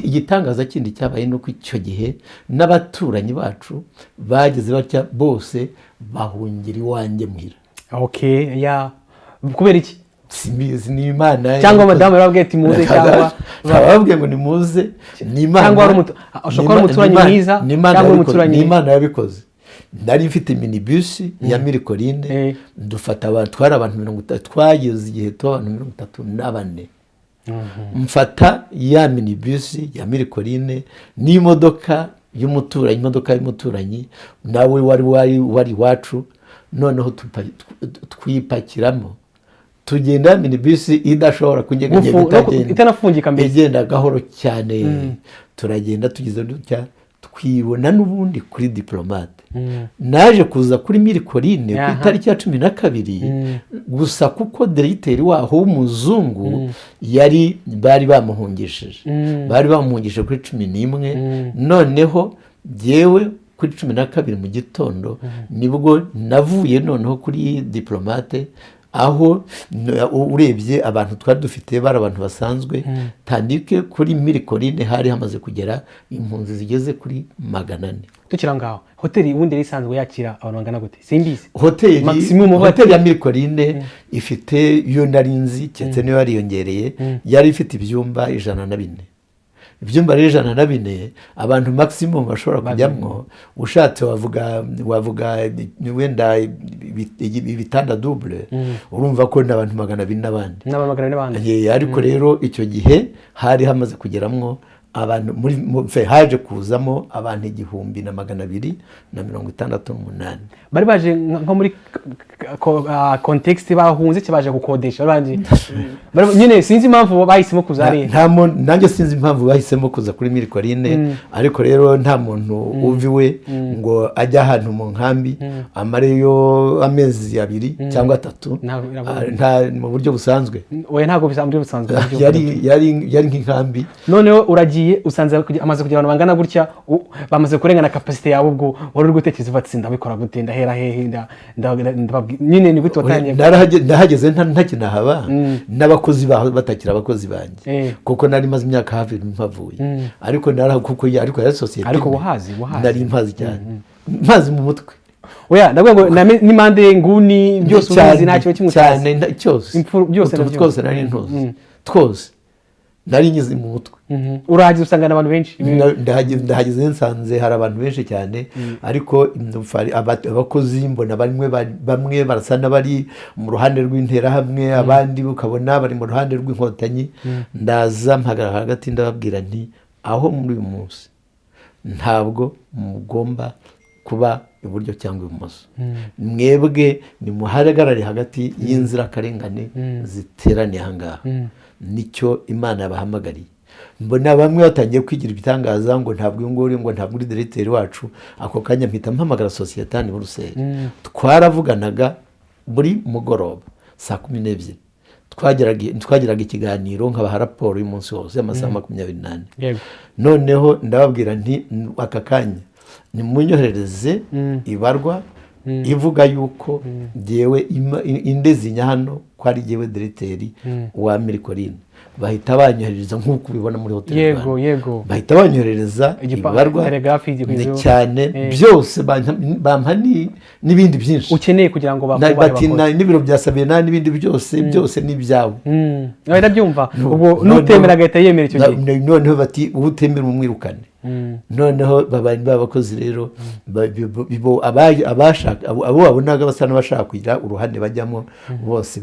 igitangaza kindi cyabaye ni uko icyo gihe n'abaturanyi bacu bageze batya bose bahungira iwanjye muhira.
Okay, ya, kubera iki?
Simbizi, ni Imana.
Cyangwa madamu yarababwiye ati muze, cyangwa
Ntababwiye ngo nimuze, ni Imana.
Cyangwa ashobora kuba ari umuturanyi mwiza,
Ni Imana
cyangwa
yabikoze.
umuturanyi-
Ni Imana yabikoze. Nari mfite minibus ya Mille Collines. Dufata abantu, twari abantu 30, twageze igihe tuba abantu 34. Mfata ya minibus ya Mille Collines n'imodoka y'umuturanyi, imodoka y'umuturanyi nawe wari iwacu. Noneho twipakiramo, tugenda, minibus idashobora kunyeganyega, itagenda.
Itanafungika mbese.
Igenda gahoro cyane. Turagenda, tugeze dutya twibona n'ubundi kuri Diplomate. Naje kuza kuri Mille Collines ku itariki ya 12 gusa, kuko diregiteri waho w'umuzungu yari bari bamuhungishije, bari bamuhungishije kuri 11. Noneho jyewe kuri 12 mu gitondo nibwo navuye noneho kuri Diplomate, aho urebye abantu twari dufite bari abantu basanzwe, tandike kuri Mille Collines hari hamaze kugera impunzi zigeze kuri 400.
Tukiri aho ngaho, hoteli ubundi yari isanzwe yakira abantu bangana gute? Simbizi.
Hoteli
Maximum uvuga
Hoteli ya Mille Collines ifite, yo nari nzi, keretse niyo yariyongereye, yari ifite ibyumba 104. Ibyumba rero 104, abantu maximum bashobora kujyamo, ushatse wavuga wenda ibitanda double, urumva ko ni abantu 200 n'abandi.
N'abantu 400 n'abandi.
Ariko rero icyo gihe hari hamaze kugeramwo abantu muri haje kuzamo abantu 1268.
Bari baje nko muri contexte bahunze cyangwa baje gukodesha? Bari nyine, sinzi impamvu bahisemo kuza hariya.
Nta muntu, nanjye sinzi impamvu bahisemo kuza kuri Mille Collines. Ariko rero nta muntu uva iwe ngo ajye ahantu mu nkambi amareyo amezi 2 cyangwa 3. Nta mu buryo busanzwe.
Oya, ntabwo bisanzwe, busanzwe.
Yari nk'inkambi.
Noneho uragiye, usanze amaze kugira abantu bangana gutya, bamaze kurengana capacité yawe. Ubwo wari uri gutekereza uva ati: "Ndabikora gute? Ndahera hehe? Ndababwi-" Nyine ni gute watangiye?
Nahageze ntakinahaba, n'abakozi baho batakiri abakozi banjye, kuko nari maze imyaka hafi mpavuye. Ariko kuko ariko yari sosiyete
Ariko
imwe.
wahazi, wahazi.
Nari mpazi cyane, mpazi mu mutwe.
Oya, ndavuga ngo n'impande, nguni byose ubizi, nta kintu kimwe utazi.
Cyane, cyose.
Byose
Utuntu
nabyo.
twose nari ntuzi, twose nari nyizi mu mutwe.
Urahageze usanga abantu benshi.
Ndahageze nsanze hari abantu benshi cyane, ariko abakozi mbona bamwe barasa n'abari mu ruhande rw'Interahamwe, abandi ukabona bari mu ruhande rw'Inkotanyi. Ndaza mpagarara hagati, ndababwira nti: "Aho muri uyu munsi ntabwo mugomba kuba iburyo cyangwa ibumoso. Mwebwe nimuhagarare hagati y'inzirakarengane ziteraniye aha ngaha, nicyo Imana yabahamagariye." Mbona bamwe batangiye kwigira ibitangaza ngo ntabwo uyu nguyu, ngo ntabwo uri diregiteri wacu. Ako kanya mpita mpamagara sosiyete hano i Buruseli. Twaravuganaga buri mugoroba saa 12, twagiraga ikiganiro, nkabaha raporo y'umunsi wose y'amasaha 24. Noneho ndababwira nti: "Aka kanya nimunyoherereze ibarwa ivuga yuko jyewe indezinya hano ko ari jyewe diregiteri wa Mille Collines." Bahita banyoherereza nk'uko ubibona muri Hoteli Rwanda. Bahita banyoherereza ibarwa
Telegraphe
ni cyane. Byose bampa n'ibindi byinshi
ukeneye kugira ngo bakubahe
bati
abakozi.
N'ibiro bya Sabena n'ibindi byose, byose ni ibyawe.
Nawe ndabyumva. Ubwo
Noneho
n'utemera agahita yemera icyo gihe.
Noneho bati: "Utemera umwirukane." Noneho baba bakozi rero abashaka, abo babonaga basa n'abashaka kugira uruhande bajyamo bose,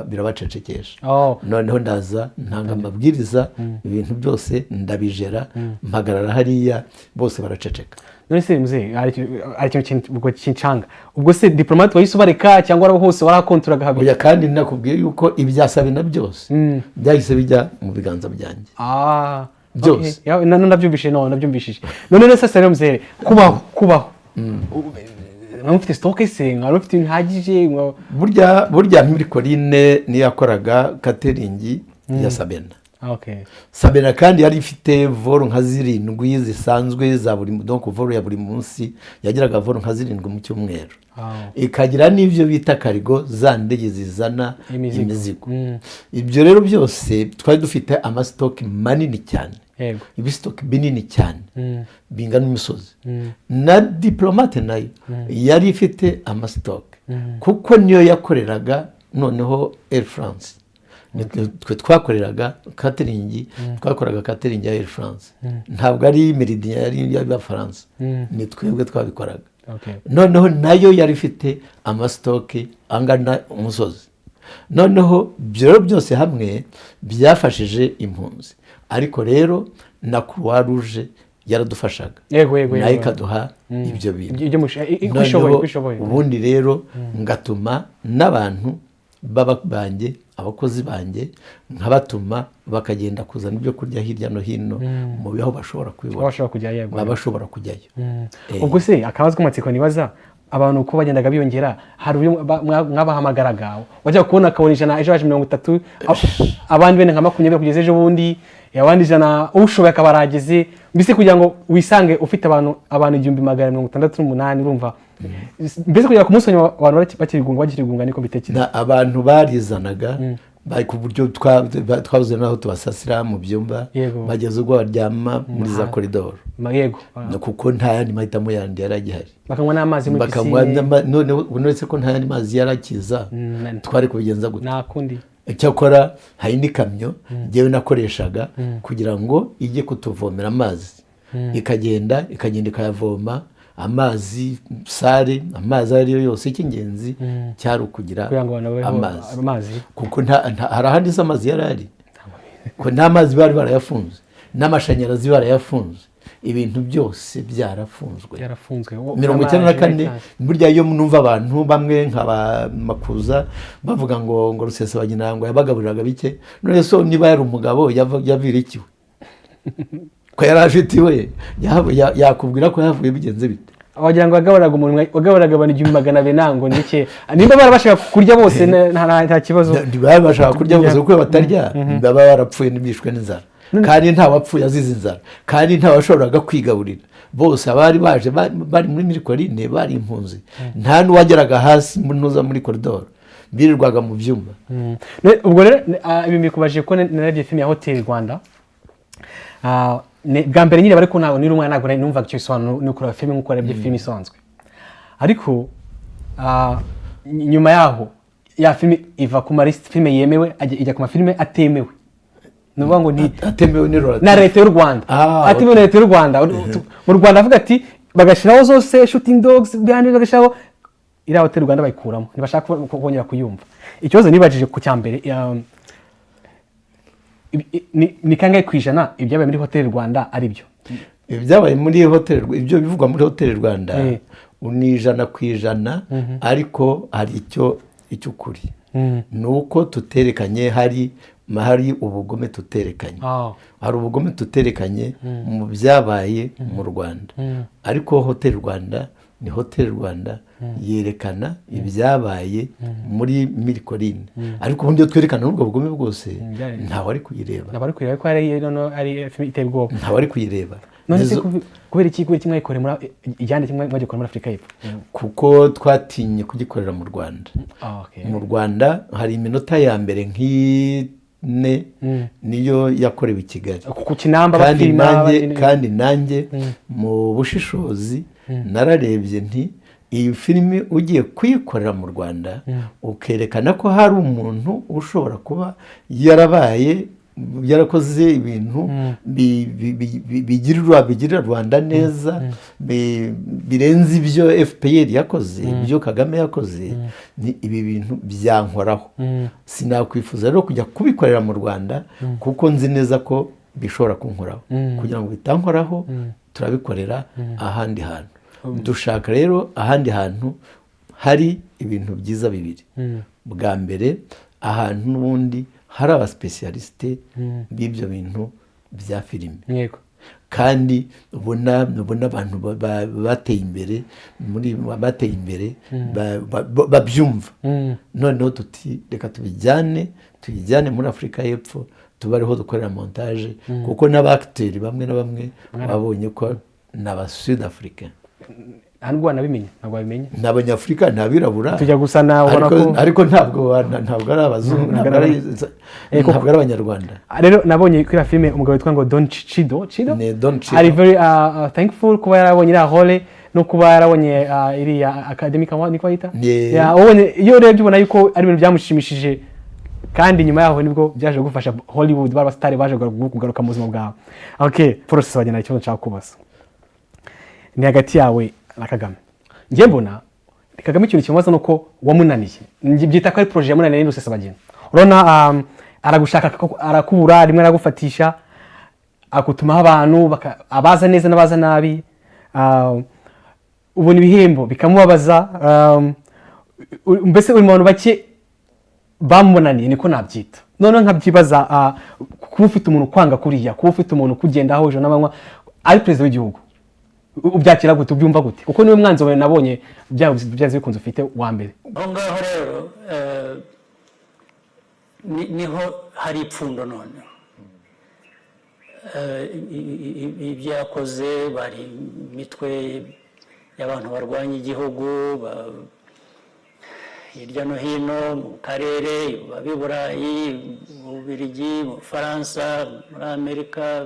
birabacecekesha. Noneho ndaza ntanga amabwiriza, ibintu byose ndabijera, mpagarara hariya, bose baraceceka.
None se muzehe, hari ikintu ubwo kincanga. Ubwo se Diplomate wahise ubareka, cyangwa ari hose warakonturaga habiri?
Oya, kandi nakubwiye yuko ibya Sabena byose byahise bijya mu biganza byanjye. Byose.
Okay. Ya, nabyumvishije, no nabyumvishije. None rero sasa rero muzehe, kubaho mwaba mufite stock se, mwaba mufite ibintu bihagije?
Burya Mille Collines niyo yakoraga catering ya Sabena. Sabena kandi yari ifite vol nka zirindwi zisanzwe za buri, donc vol ya buri munsi, yagiraga vol nka zirindwi mu cyumweru. Ikagira n'ibyo bita cargo, za ndege zizana
imizigo.
Imizigo. Ibyo rero byose twari dufite ama stock manini cyane, ibi stock binini cyane bingana n'imisozi. Na Diplomate nayo yari ifite ama stock, kuko niyo yakoreraga noneho Air France. Ni twe twakoreraga catering, twakoraga catering ya Air France, ntabwo ari Méridien yari iy'Abafaransa, ni twebwe twabikoraga. Noneho nayo yari ifite ama stock angana umusozi. Noneho ibyo rero byose hamwe byafashije impunzi, ariko rero na Croix Rouge yaradufashaga,
yego yego
nayo ikaduha ibyo bintu.
Ibyo uko ishoboye.
Noneho
Uko ishoboye.
ubundi rero ngatuma n'abantu baba banjye, abakozi banjye, nkabatuma bakagenda kuzana ibyo kurya hirya no hino mu aho bashobora kubibona.
Bashobora kujya, yego.
Baba bashobora kujyayo.
Ubwo se akabazo k'amatsiko nibaza, abantu uko bagendaga biyongera, hari uburyo mwabahamagaraga, wajya kubona akabona 100, ejo haje 30, abandi bene nka 20, kugeza ejo bundi abandi 100, ushoboye akaba arageze, mbese kugira ngo wisange ufite abantu 1268? Urumva mbese kugera ku munsi wa nyuma abantu bakirigunga, niko mbitekereza.
Abantu barizanaga, bari ku buryo twabuze n'aho tubasasira mu byumba, bageze ubwo baryama muri za koridoro. Kuko nta yandi mahitamo yandi yari agihari.
Bakanywa n'amazi muri
bakanywa
pisine.
Noneho uretse ko nta yandi mazi yari akiza, twari kubigenza gute?
Nta kundi.
Icyakora hari n'ikamyo njyewe nakoreshaga kugira ngo ijye kutuvomera amazi, ikagenda ikayavoma amazi sare, amazi ayo ari yo yose. Icy'ingenzi cyari ukugira
kugira ngo abantu babeho
amazi.
Amazi.
Kuko hari ahandi se amazi yari ari, ko nta mazi, bari barayafunze, n'amashanyarazi barayafunze, ibintu byose byarafunzwe.
Byarafunzwe.
94.
Amazi.
Burya iyo numva abantu bamwe nka ba Makuza bavuga ngo Rusesabagina ngo yabagaburiraga bike, none so niba yari umugabo yavirikiwe ko yari afite iwe, yakubwira ko yavuye bigenze bite?
Wagira ngo wagaburiraga umuntu, wagaburiraga abantu 1200, nango ni bike. Nimba barabashaga kurya bose, nta kibazo.
Ntibaba bashaka kurya gusa, kuko iyo batarya baba barapfuye n'ibishwe n'inzara, kandi nta wapfuye azize inzara, kandi nta washoboraga kwigaburira. Bose abari baje bari muri Mille Collines bari impunzi, nta n'uwageraga hasi ntuza muri koridoro, birirwaga mu byumba.
Ubwo rero ibi mbikubajije ko narebye filime ya Hoteli Rwanda. Bwa mbere nyine, ariko ntabwo niri umwana, ntabwo nari numvaga icyo bisobanura, ni ukureba filime nk'uko warebye filime isanzwe. Ariko nyuma yaho ya filime iva ku ma filime yemewe, ijya ku mafilime atemewe, ni ukuvuga ngo ni
atemewe ni rora
na leta y'u Rwanda. Atemewe na leta y'u Rwanda. Mu Rwanda avuga ati bagashyiraho zose Shooting Dogs behind, bagashyiraho iriya Hoteli Rwanda, bayikuramo, ntibashaka kongera kuyumva. Ikibazo nibajije ku cya mbere, ni kangahe ku ijana ibyabaye muri Hoteli Rwanda ari byo?
Ibyabaye muri Hoteli, ibyo bivugwa muri Hoteli Rwanda ni 100%, ariko hari icyo icy'ukuri ni uko tuterekanye, hari ubugome tuterekanye. Hari ubugome tuterekanye mu byabaye mu Rwanda, ariko Hoteli Rwanda ni Hoteli Rwanda, yerekana ibyabaye muri Mille Collines, ariko ubundi iyo twerekana n'ubwo bugome bwose, ntawe ari kuyireba.
Ntabwo ari kuyireba, ko ari noneho ari filime iteye ubwoba.
Ntawe ari kuyireba.
None se kubera iki mwayikoreye muri igihande kimwe, mwagikorera muri Afurika y'Epfo?
Kuko twatinye kugikorera mu Rwanda. Mu Rwanda hari iminota ya mbere nk'ine niyo yakorewe i Kigali.
Ku Kinamba
kandi
bafilima.
Nanjye kandi nanjye mu bushishozi nararebye nti iyi filimi ugiye kuyikorera mu Rwanda, ukerekana ko hari umuntu ushobora kuba yarabaye Byarakoze ibintu bigirira Rwanda neza, birenze ibyo FPR yakoze, ibyo Kagame yakoze. Ni ibi bintu byankoraho. Sinakwifuza rero kujya kubikorera mu Rwanda, kuko nzi neza ko bishobora kunkoraho. Kugira ngo bitankoraho, turabikorera ahandi hantu. Dushaka rero ahandi hantu hari ibintu byiza bibiri. Bwa mbere, ahantu n'ubundi hari aba spécialistes b'ibyo bintu bya filime, kandi ubona abantu bateye imbere muri bateye imbere babyumva. Noneho tuti reka tubijyane muri Afurika y'Epfo, tube ariho dukorera montage, kuko n'aba acteurs bamwe na bamwe babonye ko ni aba Sud Africain.
Nta nubwo wanabimenya, ntabwo wabimenya.
Ni Abanyafurika, ni abirabura.
Tujya gusa nawe, ubona
ariko
ko
ariko ntabwo ari abazungu, ntabwo ari Abanyarwanda.
Rero nabonye kuri iriya filime umugabo witwa ngo Don Chido Chido.
Ni Don Chido.
Ari very thankful kuba yarabonye iriya role no kuba yarabonye iriya Academic Award, niko bayita?
Yeah.
Yeah, ubonye, iyo urebye ubona yuko ari ibintu byamushimishije, kandi nyuma yaho nibwo byaje gufasha Hollywood, ba star baje kugaruka mu buzima bwawe. Okay, Paul Rusesabagina, ikibazo nshaka kubaza ni hagati yawe na Kagame. Njye mbona Kagame ikintu kimubaza ni uko wamunaniye. Njye byita ko ari projet yamunaniye. Ni Rusesabagina, urabona, aragushaka arakubura, rimwe aragufatisha, agutumaho abantu abaza neza n'abaza nabi, ubona ibihembo bikamubabaza, mbese uri mu bantu bake bamunaniye, niko nabyita. Noneho nkabyibaza, kuba ufite umuntu kwanga kuriya, kuba ufite umuntu ukugendaho ijoro n'amanywa ari perezida w'igihugu, ubyakira gute? Ubyumva gute? Kuko niwe mwanzi wawe nabonye byanze bikunze ufite wa mbere.
Aho ngaho rero niho hari ipfundo. Noneho ibyo yakoze, bari imitwe y'abantu barwanya igihugu hirya no hino mu karere, baba i Burayi, mu Bubiligi, mu Bufaransa, muri Amerika,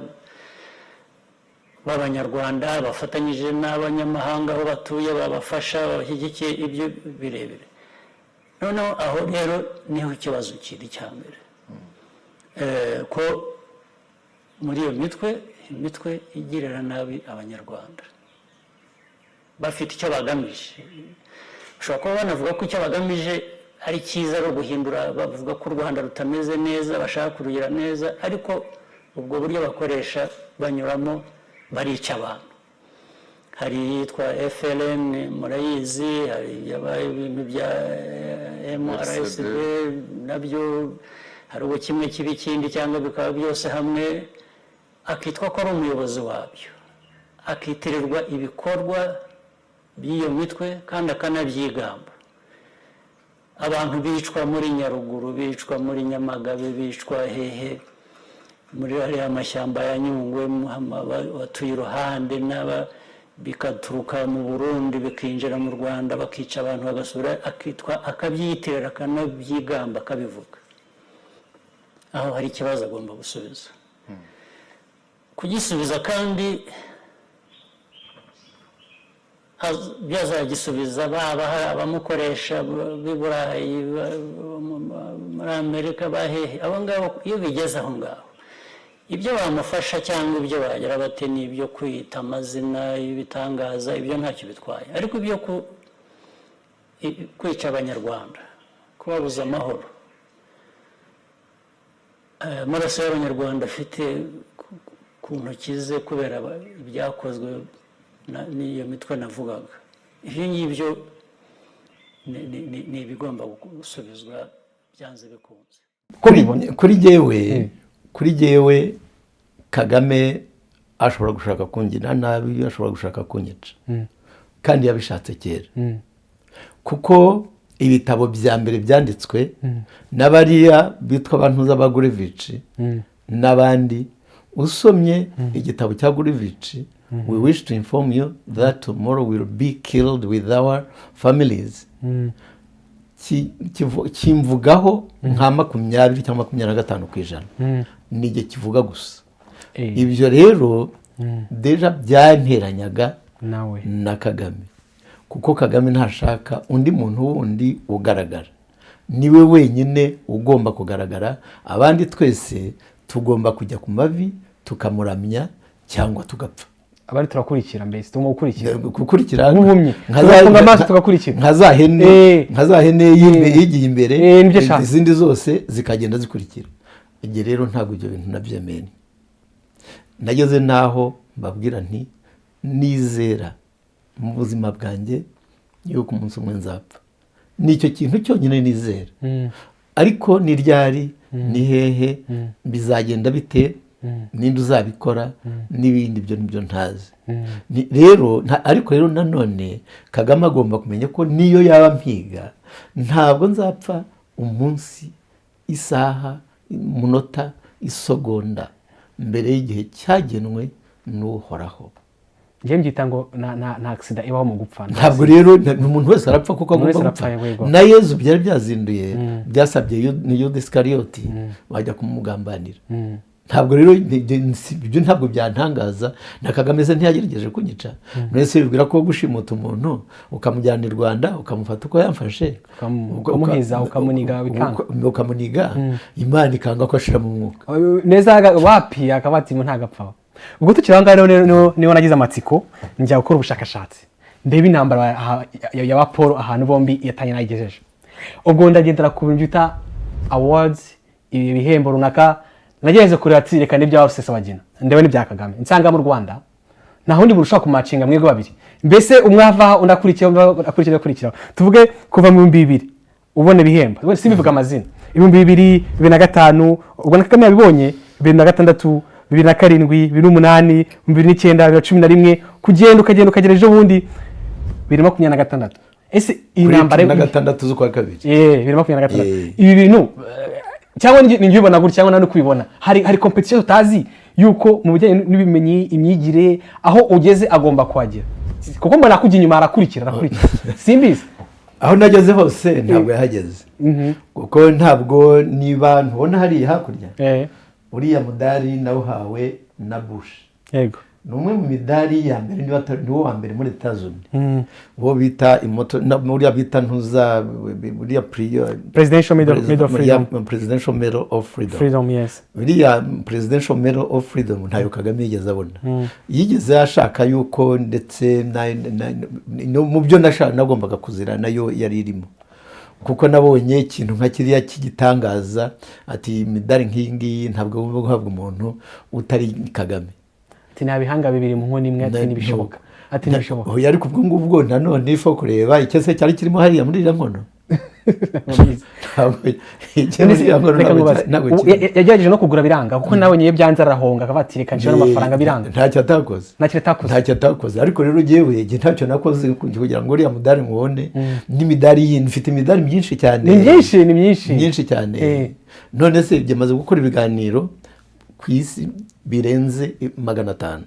b'Abanyarwanda bafatanyije n'abanyamahanga aho batuye, babafasha, babashyigikiye, ibyo birebire. Noneho aho rero niho ikibazo kiri cya mbere, ko muri iyo mitwe, imitwe igirira nabi Abanyarwanda bafite icyo bagamije, bashobora kuba banavuga ko icyo bagamije ari cyiza, ari uguhindura, bavuga ko u Rwanda rutameze neza, bashaka kurugira neza, ariko ubwo buryo bakoresha banyuramo barica abantu. Hari iyitwa FLN, murayizi, hari yabaye ibintu bya MRSD nabyo, hari ubwo kimwe kiba ikindi cyangwa bikaba byose hamwe, akitwa ko ari umuyobozi wabyo, akitirirwa ibikorwa by'iyo mitwe kandi akanabyigamba. Abantu bicwa muri Nyaruguru, bicwa muri Nyamagabe, bicwa hehe, muri ariya mashyamba ya Nyungwe, batuye iruhande n'aba, bikaturuka mu Burundi bikinjira mu Rwanda, bakica abantu bagasubira, akitwa akabyiyitirira, akanabyigamba, akabivuga. Aho hari ikibazo agomba gusubiza, kugisubiza, kandi byazagisubiza baba hari abamukoresha b'i Burayi, muri Amerika, bahehe, abo ngabo. Iyo bigeze aho ngaho, ibyo bamufasha cyangwa ibyo bagira bate, ni ibyo kwita amazina y'ibitangaza, ibyo ntacyo bitwaye, ariko ibyo kwica Abanyarwanda, kubabuza amahoro, amaraso y'Abanyarwanda afite ku ntoki ze kubera ibyakozwe n'iyo mitwe navugaga, ibyo ngibyo ni ibigomba gusubizwa byanze bikunze.
Ko mbibona.
Kuri jyewe Kagame ashobora gushaka kungira nabi, ashobora gushaka kunyica, kandi yabishatse kera, kuko ibitabo bya mbere byanditswe n'abariya bitwa abantu z'Abagurivici n'abandi, usomye igitabo cya Gurivici, "We wish to inform you that tomorrow will be killed with our families," kimvugaho nka 20 cyangwa 25%, ni igihe kivuga gusa. Ibyo rero déjà byanteranyaga
nawe
na Kagame, kuko Kagame ntashaka undi muntu wundi ugaragara, niwe wenyine ugomba kugaragara, abandi twese Tugomba kujya ku mavi tukamuramya cyangwa tugapfa.
Abari turakurikira, mbese tugomba gukurikira.
Gukurikira.
Nk'ubuhumyi.
Nka za-
Tugafunga amaso tugakurikira.
Nka za hene, nka za hene yigiye imbere,
Nibyo nshaka.
izindi zose zikagenda zikurikira. Ibyo rero ntabwo ibyo bintu nabyemeye. Nageze n'aho mbabwira nti: "Nizera mu buzima bwanjye yuko umunsi umwe nzapfa. Ni icyo kintu cyonyine nizera, ariko ni ryari, ni hehe, bizagenda bite, ninde uzabikora n'ibindi, ibyo nibyo ntazi." Rero ariko rero nanone Kagame agomba kumenya ko niyo yaba mpiga, ntabwo nzapfa umunsi, isaha, umunota, isogonda mbere y'igihe cyagenwe n'Uhoraho.
Njyewe mbyita ngo nta accident ibaho mu gupfa.
Ntabwo rero umuntu wese arapfa kuko
Umuntu
agomba
wese
gupfa.
arapfa, yego.
Na Yezu byari byazinduye, byasabye Yuda Isikariyoti bajya kumugambanira. Ntabwo rero ibyo ntabwo byantangaza. Na Kagame se ntiyagerageje kunyica? None se bibwira ko gushimuta umuntu ukamujyana i Rwanda, ukamufata uko yamfashe,
Ukamuhiza, ukamuniga, bikanga.
Ukamuniga, Imana ikanga ko ashira mu mwuka.
Neza wapi, akaba ati ntagapfa. Ubwo tukiri aho ngaho rero, niho nagize amatsiko, njya gukora ubushakashatsi, ndebe intambara ya ba Paul ahantu bombi yatangiye nayigejeje. Ubwo ndagendera ku bintu bita awards, ibi bihembo runaka. Nagerageze kureba ati reka n'ibya Rusesabagina ndebe n'ibya Kagame, nsanga mu Rwanda nta wundi muntu ushobora kumacinga mwebwe babiri. Mbese umwe ava, undi akurikiraho, undi akurikiraho, akurikiraho. Tuvuge kuva mu 2000 ubona ibihembo, simbivuga amazina, 2000, 2005, ubwo na Kagame yabibonye, 2006, 2007, 2008, 2009, 2011, kugenda ukagenda ukagera ejo bundi 2026. Ese iyi
Kuri
ntambara
16 z'ukwa kabiri.
2026.
Eh.
Ibi bintu cyangwa ni njye ubibona gutya cyangwa nawe uri kubibona, hari competition tutazi yuko mu bijyanye n'ibimenyi, imyigire, aho ugeze agomba kuhagera, kuko mbona akujya inyuma, arakurikira, arakurikira, simbizi.
Aho nageze hose ntabwo yahageze, kuko ntabwo niba ntubona hariya hakurya, uriya mudari nawuhawe na Bush. Ni umwe mu midari ya mbere, niba atari niwo wa mbere muri Leta Zunze, uwo bita imoto uriya bita ntuza uriya priyo
Presidential Medal of Freedom.
Presidential Medal of Freedom.
Freedom, yes.
Uriya Presidential Medal of Freedom ntayo Kagame yigeze abona. Yigeze ashaka yuko ndetse no mu byo nagombaga kuzira nayo yari irimo, kuko nabonye ikintu nka kiriya cy'igitangaza, ati imidari nk'iyi ngiyi ntabwo agomba guhabwa umuntu utari Kagame.
Ati nta bihanga bibiri mu nkono imwe, ati ntibishoboka, ati ntibishoboka.
Oya, ariko ubwo ngubwo nanone ifo kureba icyo se cyari kirimo hariya muri iriya nkono. Ntabwo icyo muri iriya nkono
Reka
ntabwo
nkubaze.
ntabwo
Ubu
kirimo.
yagerageje no kugura biranga, kuko nawe niyo byanze arahonga, akavuga ati reka nshire amafaranga, biranga.
Ntacyo atakoze.
Ntacyo atakoze.
Ntacyo atakoze. Ariko rero jyewe njye ntacyo nakoze kugira ngo uriya mudari mubone n'imidari yindi. Mfite imidari myinshi cyane.
Ni myinshi, ni myinshi.
Myinshi cyane. None se ibyo maze gukora ibiganiro ku isi birenze 500.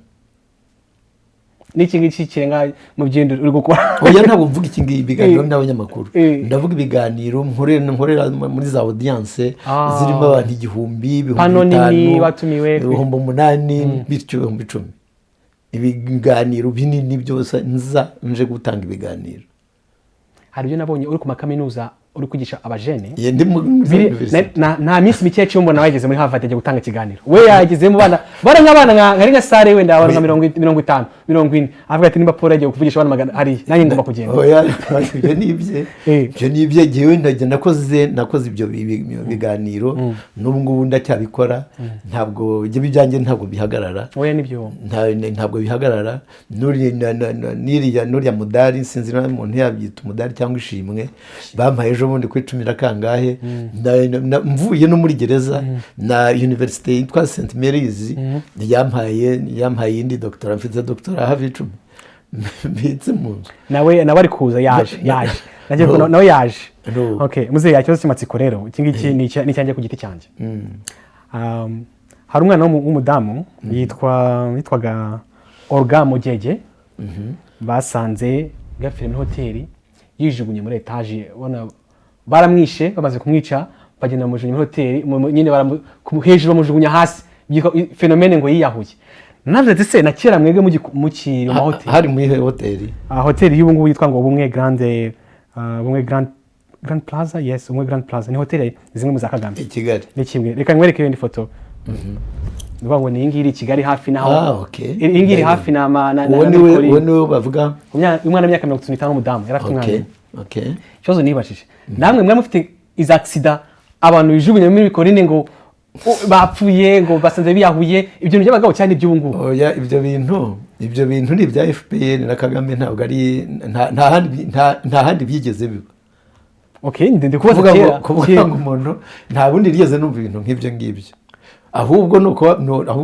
N'iki ngiki kirenga mu byindi uri gukora.
Oya, ntabwo mvuga iki ngiki, ibiganiro n'abanyamakuru.
Eh.
Ndavuga ibiganiro nkorera muri za audience zirimo abantu 1000, ibihumbi
Pano nini,
bitanu,
batumiwe.
8000, bityo 10,000, ibiganiro binini byose nza nje gutanga ibiganiro.
Hari ibyo nabonye uri ku makaminuza, uri kwigisha abajene.
Ye, ndi muri university.
Nta minsi mike yaciye mbona wageze muri Harvard agiye gutanga ikiganiro. We yageze mu bana bari nk'abana nka nka salle wenda abantu nka 50, 40, avuga ati nimba Paul yagiye kuvugisha abana magana hariya, nanjye ngomba kugenda.
Oya, ibyo ni ibye. Ibyo ni ibye. Jyewe ndajya nakoze ibyo biganiro, n'ubu ngubu ndacyabikora. Ntabwo ibyo ibyanjye ntabwo bihagarara.
Oya, nibyo.
Ntabwo bihagarara. N'uriya mudari, sinzi niba umuntu yabyita umudari cyangwa ishimwe bampaye ejo bundi kuri cumi na kangahe, mvuye no muri gereza, na université yitwa St Mary's yampaye iyindi doctorat. Mfite doctorat hafi 10 mbitse mu nzu.
Nawe ari kuza, yaje, yaje. Nagiye
No.
kubona nawe yaje.
No.
Okay, muzehe, ikibazo cy'amatsiko rero iki ngiki ni icyanjye ku giti cyanjye. Hari umwana w'umudamu yitwaga Olga Mugege, basanze gapfira muri hoteli, yijugunye muri etaje. Ubona baramwishe, bamaze kumwica bagenda bamujugunya muri hoteli, nyine hejuru bamujugunya hasi. Byitwa phénomène ngo yiyahuye. Navuze ati se na kera mwebwe mukiri mu mahoteli?
Hari muri hoteli?
Ah, hoteli y'ubu ngubu yitwa ngo Ubumwe Grande, Ubumwe Grand Plaza, yes, Ubumwe Grand Plaza, ni hoteli zimwe mu za Kagame.
I Kigali.
Ni kimwe. Reka nkwereke iyindi foto. Ni ukuvuga ngo ni iyi ngiyi iri i Kigali hafi naho.
Ah, okay.
Iyi ngiyi iri hafi na
Uwo
na
niwe,
Mikori.
uwo niwe bavuga.
Umwana w'imyaka 35 w'umudamu yari afite umwana
Okay.
umwe. Ikibazo nibajije, namwe mwari mufite iza accident, abantu bijugunya muri Mille Collines ngo bapfuye, ngo basanze biyahuye, ibyo bintu by'abagabo cyane iby'ubu ngubu?
Oya, ibyo bintu ni ibya FPR na Kagame, ntabwo ari nta handi byigeze biba.
Okay, ndi kubaza
Kuvuga ngo
kera.
Kuvuga
Kera.
ngo umuntu, nta bundi nigeze numva ibintu nk'ibyo ngibyo, ahubwo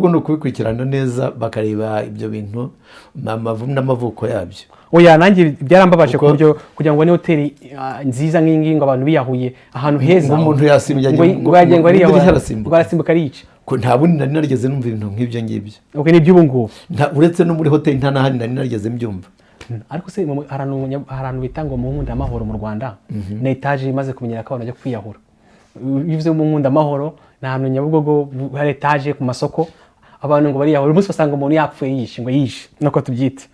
ni ukubikurikirana neza, bakareba ibyo bintu n'amavuko yabyo.
Oya, nanjye byarambabaje ku buryo kugira ngo ni hoteli nziza nk'iyi ngiyi, ngo abantu biyahuye ahantu heza.
Ngo umuntu yasimbye
ngo
agiye
ngo yagiye ngo
mu
ariyahura,
idirishya arasimbuka.
Ngo arasimbuka ariyica.
Ko nta bundi nari narigeze numva ibintu nk'ibyo ngibyo.
Okay, ni iby'ubu ngubu.
Uretse no muri hoteli, nta n'ahandi nari narigeze mbyumva.
Ariko se hari ahantu bita ngo mu Nkundamahoro mu Rwanda, ni etaje imaze kumenyera ko abantu bajya kwiyahura. Iyo uvuze mu Nkundamahoro, ni ahantu Nyabugogo hari etaje ku masoko, abantu ngo bariyahura. Uyu munsi basanga umuntu yapfuye yishe, ngo yishe, niko tubyita.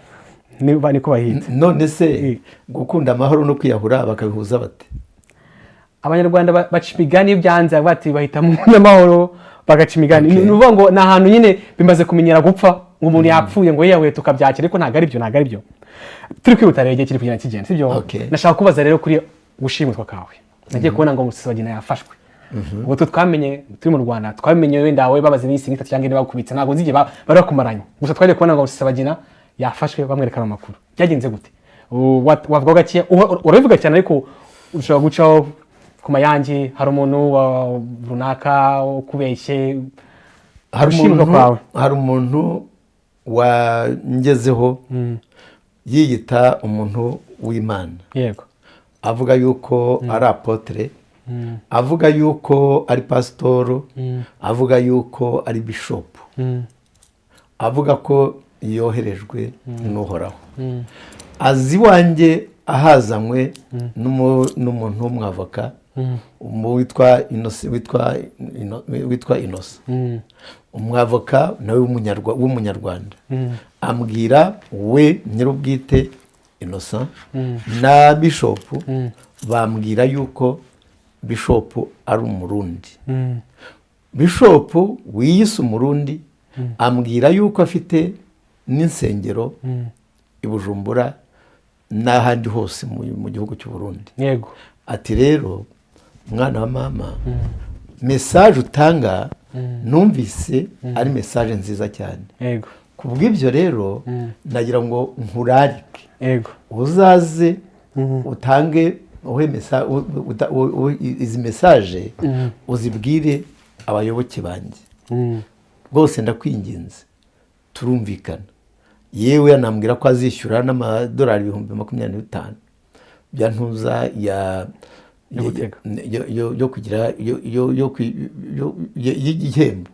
Niko bahita.
None se gukunda amahoro no kwiyahura bakabihuza bate?
Abanyarwanda baca imigani, iyo byanze bati bahita mu Nkundamahoro, bagaca imigani. Ni ukuvuga ngo ni ahantu nyine bimaze kumenyera gupfa, ngo umuntu yapfuye, ngo yiyahuye, tukabyakira, ariko ntabwo ari byo, ntabwo ari byo. Turi kwihuta rero, igihe kiri kugenda kigenda, sibyo?
Okay.
Nashaka kubaza rero kuri gushimutwa kawe. Nagiye kubona ngo Rusesabagina yafashwe. Ubwo twe twamenye turi mu Rwanda, twamenye wenda wowe babaze iminsi nk'itatu cyangwa ine bakubitse, ntabwo nzi igihe bari bakumaranye. Gusa twagiye kubona ngo Rusesabagina yafashwe, bamwerekana amakuru. Byagenze gute? Wavuga gake, urabivuga cyane, ariko ushobora gucaho ku mayange, hari umuntu runaka ukubeshye?
Hari
Gushimirwa
umuntu
kwawe.
Hari umuntu wangezeho yiyita umuntu w'Imana, avuga yuko ari apôtre, avuga yuko ari pasitoro, avuga yuko ari bishopu, avuga ko yoherejwe n'Uhoraho, azi iwanjye ahazanywe n'umuntu w'umwavoka witwa Inosa, umwavoka nawe w'Umunyarwanda. Ambwira we nyir'ubwite Innocent na bishopu, bambwira yuko bishopu ari Umurundi. Bishopu wiyise Umurundi ambwira yuko afite n'insengero i Bujumbura n'ahandi hose mu gihugu cy'u Burundi. Ati: "Rero mwana wa mama, message utanga numvise ari message nziza cyane. Ku bw'ibyo rero nagira ngo nkurarike, uzaze utange uhe izi message, uzibwire abayoboke banjye rwose, ndakwinginze." Turumvikana, yewe yanambwira ko azishyura n'amadolari 25,000 bya ntuza ya
Yo gutega.
Yo kugira yo y'igihembo.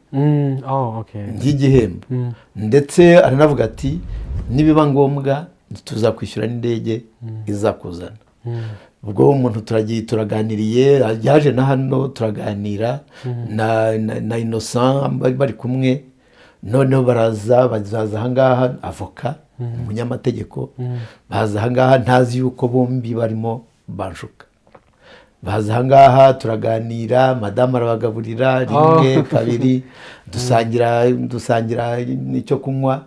Oh, okay.
Y'igihembo. Ndetse aranavuga ati: "Nibiba ngombwa tuzakwishyura n'indege izakuzana." Ubwo umuntu turagiye turaganiriye, yaje na hano turaganira na Innocent bari kumwe. Noneho baraza, bazaza ahangaha, avoka umunyamategeko, baza ahangaha ntazi yuko bombi barimo banshuka. Baza ahangaha turaganira, madamu arabagaburira rimwe, kabiri, dusangira icyo kunywa,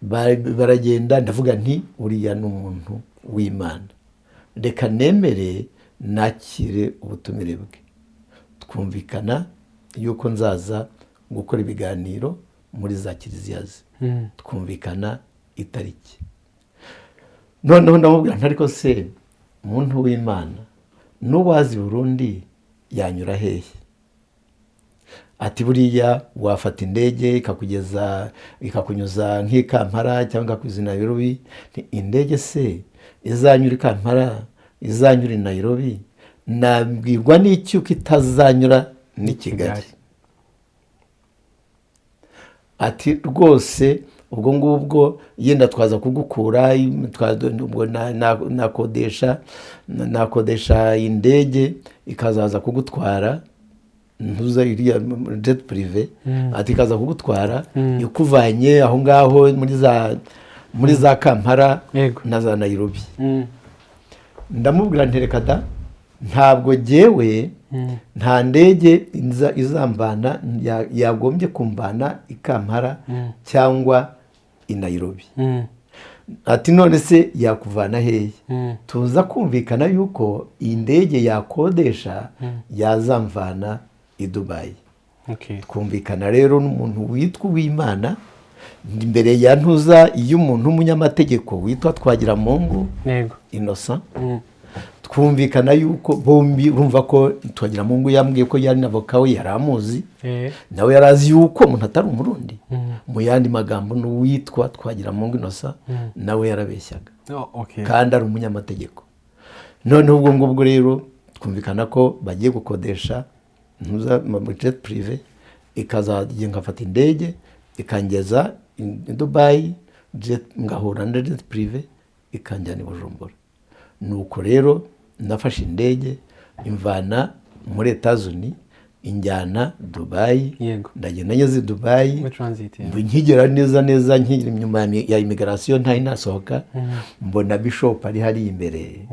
baragenda. Ndavuga nti: "Uriya ni umuntu w'Imana, reka nemere nakire ubutumire bwe." Twumvikana yuko nzaza gukora ibiganiro muri za kiliziya ze, twumvikana itariki. Noneho ndamubwira nti: "Ariko se muntu w'Imana, n'uwazi Burundi yanyura hehe?" Ati: "Buriya wafata indege ikakugeza, ikakunyuza nk'i Kampala cyangwa ikakugeza i Nairobi." Nti: "Indege se izanyura i Kampala, izanyura i Nairobi, nabwirwa n'iki uko itazanyura n'i Kigali?"
Kigali.
Ati: "Rwose ubwo ngubwo yenda twaza kugukura, ubwo nakodesha indege ikazaza kugutwara, ntuza iriya jet privé." Ati: "Ikaza kugutwara ikuvanye aho ngaho muri za Kampala na za Nairobi." Ndamubwira nti: "Reka da." Ntabwo jyewe, nta ndege izamvana, yagombye kumvana i Kampala cyangwa i Nairobi. Ati: "None se yakuvana hehe?" Tuza kumvikana yuko iyi ndege yakodesha yazamvana i Dubayi. Twumvikana rero n'umuntu witwa Uwimana imbere ya ntuza y'umuntu w'umunyamategeko witwa Twagiramungu Innocent. Twumvikana yuko bombi, urumva ko Twagiramungu yambwiye ko yari n'avoka we, yari amuzi, nawe yari azi yuko umuntu atari Umurundi. Mu yandi magambo, n'uwitwa Twagiramungu Innocent nawe yarabeshyaga
Oh, okay.
kandi ari umunyamategeko. Noneho ubwo ngubwo rero twumvikana ko bagiye gukodesha ntuza jet privé, ikazajya ngafata indege ikangeza i Dubayi, ngahura na jet privé ikanjyana i Bujumbura. Nuko rero nafashe indege imvana muri Etazuni injyana Dubayi. Ndagenda, ngeze i Dubayi,
Muri transit, yeah.
nkigera neza neza, nkigera inyuma ya immigration, ntari nasohoka, mbona bishop ari hariya imbere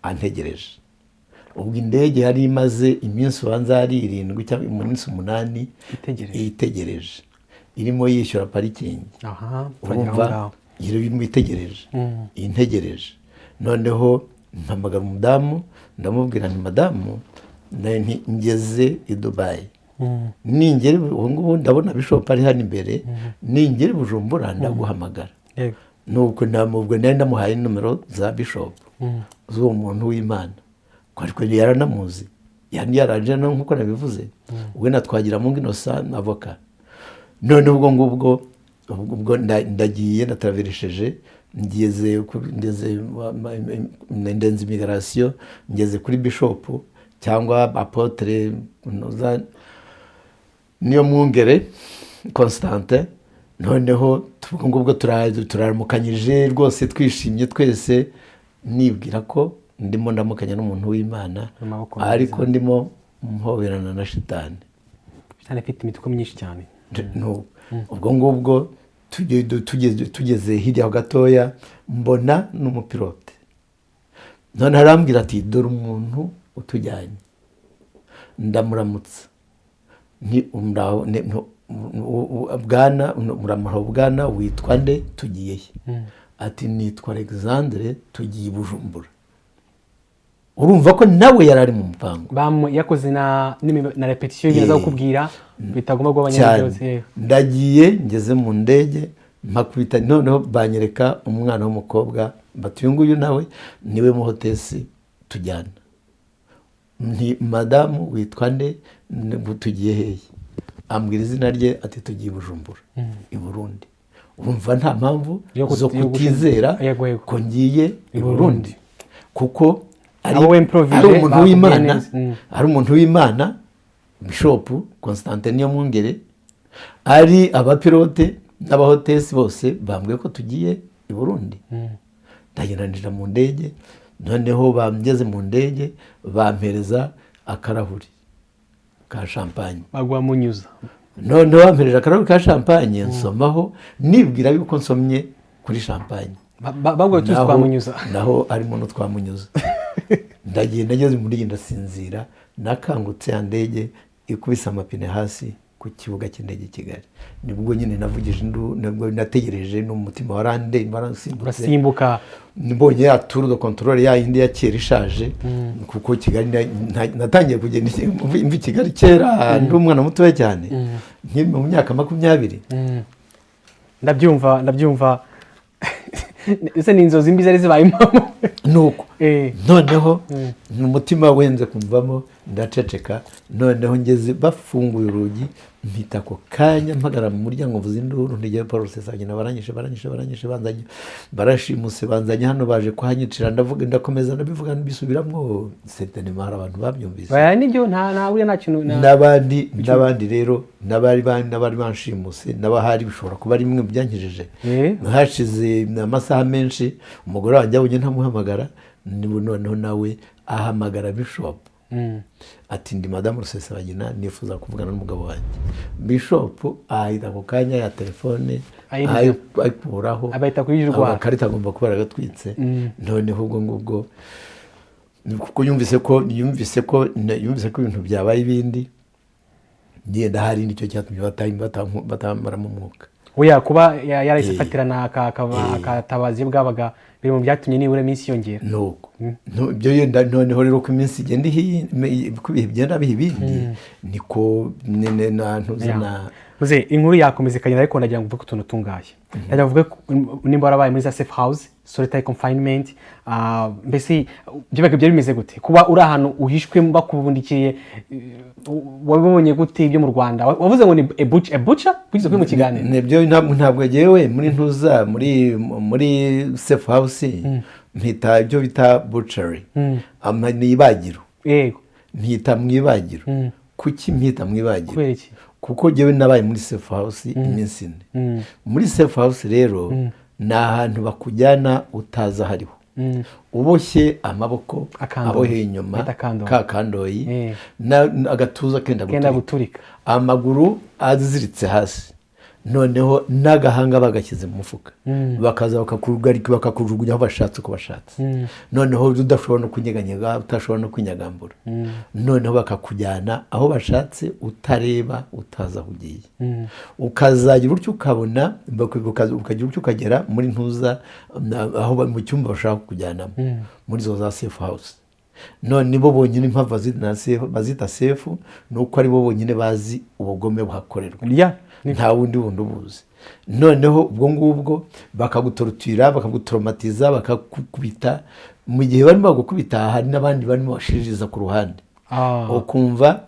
antegereje. Ubwo indege yari imaze iminsi ubanza ari 7 cyangwa iminsi 8
Itegereje.
Itegereje, irimo yishyura parikingi.
Aha, turagera aho
Urumva,
ngaho.
irimo itegereje, integereje. Noneho mpamagara umudamu, ndamubwira nti: "Madamu, nti ngeze i Dubayi, ningera ubu ngubu ndabona bishop ari hano imbere, ningera i Bujumbura ndaguhamagara." Nuko namubwo nari namuhaye nomero za bishop, z'uwo muntu w'Imana, ko ariko yaranamuzi, yari yaranje no nkuko nabivuze ubwo na Twagiramungu Innocent avoka. None ubwo ngubwo ubwo ndagiye, nataraveresheje, ngeze ngeze ndenze immigration, ngeze kuri bishop cyangwa apôtre niyo mwungere Constantin. Noneho ubwo ngubwo turaramukanyije rwose, twishimye twese, nibwira ko ndimo ndamukanya n'umuntu w'Imana,
Mu maboko meza.
ariko ndimo mpoberana na shitani.
Shitani ifite imitwe myinshi cyane.
Ubwo ngubwo tugeze hirya ho gatoya, mbona n'umupilote. None arambwira ati: "Dore umuntu utujyanye." Ndamuramutsa nti: "Muraho, bwana, muramuha bwana, witwa nde? Tugiye he?" Ati: "Nitwa Alexandre, tugiye i Bujumbura." Urumva ko nawe yari ari mu mupango.
Yakoze na répétition y'ibintu aza kukubwira bitagomba guha
Cyane.
abanyagihugu.
Ndagiye, ngeze mu ndege, mpakubita, noneho banyereka umwana w'umukobwa, bati: "Uyu nguyu nawe niwe muhotesi tujyana." Nti: "Madamu, witwa nde? Tugiye hehe?" Ambwira izina rye, ati: "Tugiye i Bujumbura, i Burundi." Urumva nta mpamvu zo
yo
kutizera
Yego.
ko ngiye i
I
Burundi,
Burundi.
kuko ari
Abo wemprovije
ari umuntu
bakubwiye
w'Imana,
neza.
ari umuntu w'Imana Bishop Constantin Niyomwungere, ari abapilote n'abahotesi bose bambwiye ko tugiye i Burundi. Ndagenda, ninjira mu ndege. Noneho bangeze mu ndege, bampereza akarahuri ka champagne.
Bagwa munyuza.
Noneho bampereje akarahuri ka champagne, nsomaho nibwira yuko nsomye kuri champagne.
Baguye tuzi twamunyuza.
Naho arimo n'utwamunyuza. Ndagenda, ngeze muri iyi ndasinzira. Nakangutse ya ndege ikubise amapine hasi ku kibuga cy'indege i Kigali. Nibwo nyine navugije induru, nibwo nategereje n'umutima warande waransimbutse.
Urasimbuka.
Mbonye ya tour de contrôle ya yindi ya kera ishaje, kuko Kigali natangiye kugenda mva i Kigali kera, ndi umwana mutoya cyane, nkiri mu myaka 20.
Ndabyumva, ndabyumva. Ese ni inzozi mbi zari zibaye impamo?
Nuko noneho umutima wenze kumvamo, ndaceceka. Noneho ngeze bafunguye urugi, mpita ako kanya mpagarara mu muryango, mvuza induru ntigere: "Paul Rusesabagina baranyishe, baranyishe, baranyishe, banzanye, barashimuse, banzanye hano, baje kuhanyicira." Ndavuga, ndakomeza, ndabivuga, mbisubiramo. Certainement hari abantu babyumvise.
Baya nibyo, nta buriya nta kintu
N'abandi rero n'abari banshimuse n'abahari, bishobora kuba ari bimwe mu byankijije. Hashize amasaha menshi, umugore wanjye abonye ntamuhamagara, noneho nawe ahamagara bishop, ati: "Ndi madamu Rusesabagina, nifuza kuvugana n'umugabo wanjye." Bishop ahita ako kanya ya telefone ayikuraho.
Abahita kuyirwara.
Amakarita agomba kuba yaragatwitse. Noneho ubwo ngubwo Kuko yumvise ko ibintu byabaye ibindi, ngenda hari nicyo cyatumye batambaramo umwuka.
Oya, kuba yarahise afatirana akatabazi bwabaga biri mu byatumye nibura iminsi yongera.
Nuko ibyo yenda noneho rero ko iminsi igenda ko ibihe bigenda biha ibindi, niko nyine na ntuzi na
Muze, inkuru yakomeza ikagenda, ariko ndagira ngo uvuge utuntu tungahe. Ndagira ngo uvuge nimba warabaye muri za safe house, solitary confinement, mbese byabaga byari bimeze gute kuba uri ahantu uhishwe bakubundikiye? Wabibonye gute ibyo mu Rwanda? Wavuze ngo ni a butcher wigeze kuri mu kiganiro.
Nibyo, ntabwo yewe muri ntuza muri safe house mpita ibyo bita butchery. Ni ibagiro. Mpita mu ibagiro. Kuki mpita mu ibagiro?
Kubera iki?
Kuko njyewe nabaye muri safe house iminsi 4. Muri safe house rero ni ahantu bakujyana utazi aho ariho, uboshye amaboko,
Akandoyi.
aboheye inyuma,
Bita akandoyi.
ka kandoyi, agatuza kenda
kenda
guturika,
guturika,
amaguru aziritse hasi, noneho n'agahanga bagashyize mu mufuka, bakaza bakakugarika, bakakujugunya aho bashatse, uko bashatse, noneho udashobora no kunyeganyega, udashobora no kwinyagambura, noneho bakakujyana aho bashatse, utareba, utazi aho ugiye. Ukazagira utyo ukabona ukagira utyo ukagera muri ntuza aho mu cyumba bashaka kukujyanamo muri izo za safe house. None nibo bonyine, impamvu bazita safe ni uko ari bo bonyine bazi ubugome buhakorerwa. Nta wundi wundi ubuzi. Noneho ubwo ngubwo bakagutorotira, bakagutoromatiza, bakakukubita. Mu gihe barimo bagukubita, hari n'abandi barimo bashiririza ku ruhande. Ukumva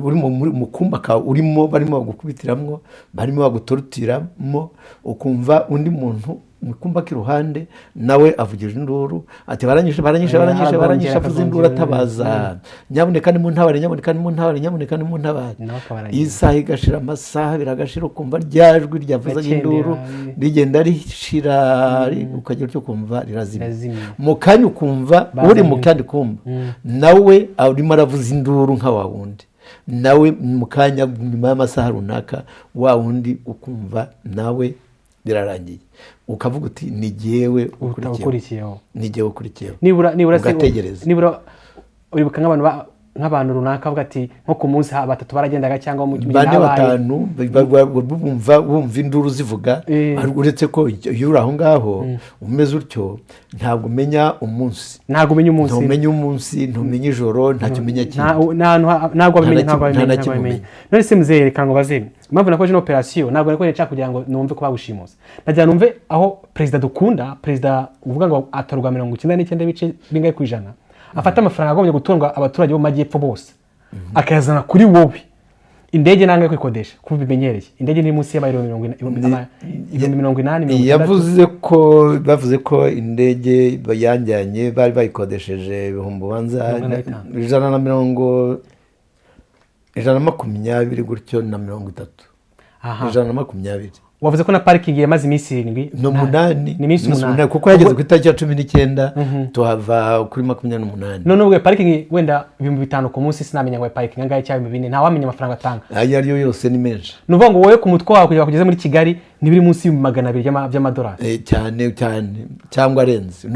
uri mu kumba kawe urimo, barimo bagukubitiramwo, barimo bagutorutiramo, ukumva undi muntu mu kumba k'iruhande nawe avugije induru ati: "Baranyishe, baranyishe, baranyishe,
aragongera,
baranyishe!" Avuze induru,
akazongera.
atabaza: "Nyabuneka nimuntabare, nyabuneka nimuntabare, nyabuneka nimuntabare!"
Nawe akaba aragiye.
Isaha igashira, amasaha 2 agashira, ukumva rya jwi ryavuzaga
Gakendera,
induru rigenda rishira, ukagira utyo ukumva rirazimye.
Rirazimye.
Mu kanya ukumva
Bazanye
uri mu kandi kumba nawe arimo aravuza induru nka wa wundi nawe. Mu kanya, nyuma y'amasaha runaka, wa wundi ukumva nawe birarangiye, ukavuga uti: "Ni jyewe ukurikiyeho."
Ukurikiyeho.
Ni jyewe ukurikiyeho.
Nibura se
Ugategereza.
Nibura uribuka nk'abantu runaka bavuga ati nko ku munsi batatu baragendaga, cyangwa mu gihe
4,
habaye
5 bumva induru zivuga. Ariko uretse ko iyo uri aho ngaho umeze utyo, ntabwo umenya umunsi.
Ntabwo umenya umunsi.
Ntumenya umunsi, ntumenya ijoro, ntacyo umenya kindi.
Ntabwo wabimenya.
Nta na
Ntabwo
kimwe,
wabimenya.
nta na
Ntabwo
kimwe
wabimenya.
umenya.
None se muzehe, reka ngo baze impamvu nakoze ino operasiyo, ntabwo nakoze nshaka kugira ngo numve ko bagushimusa. Ndagira numve aho perezida dukunda, perezida uvuga ngo atorwa 99 ibice bingahe ku ijana, afata amafaranga agombye gutunga abaturage bo mu majyepfo bose akayazana kuri wowe. Indege nange kwikodesha kuko bimenyereye, indege ni munsi y'amayero 80,000, 60,000.
Yavuze ko, bavuze ko indege yanjyanye bari bayikodesheje ibihumbi ubanza
45.
Ijana na mirongo, 120 gutyo na 30. 120.
Wavuze ko na parikingi yamaze iminsi 7.
Ni 8.
Ni iminsi 8.
Kuko yageze ku itariki ya 19, tuhava kuri 28.
None ubwo parikingi wenda 5000 ku munsi, sinamenya ngo parikingi angahe, cyangwa 4000, ntawamenya amafaranga atanga.
Ayo ariyo yose ni menshi.
Ni ukuvuga ngo wowe ku mutwe wawe kugira ngo ugeze muri Kigali ntibiri munsi y'200,000 by'amadolari.
Cyane cyane, cyangwa arenze.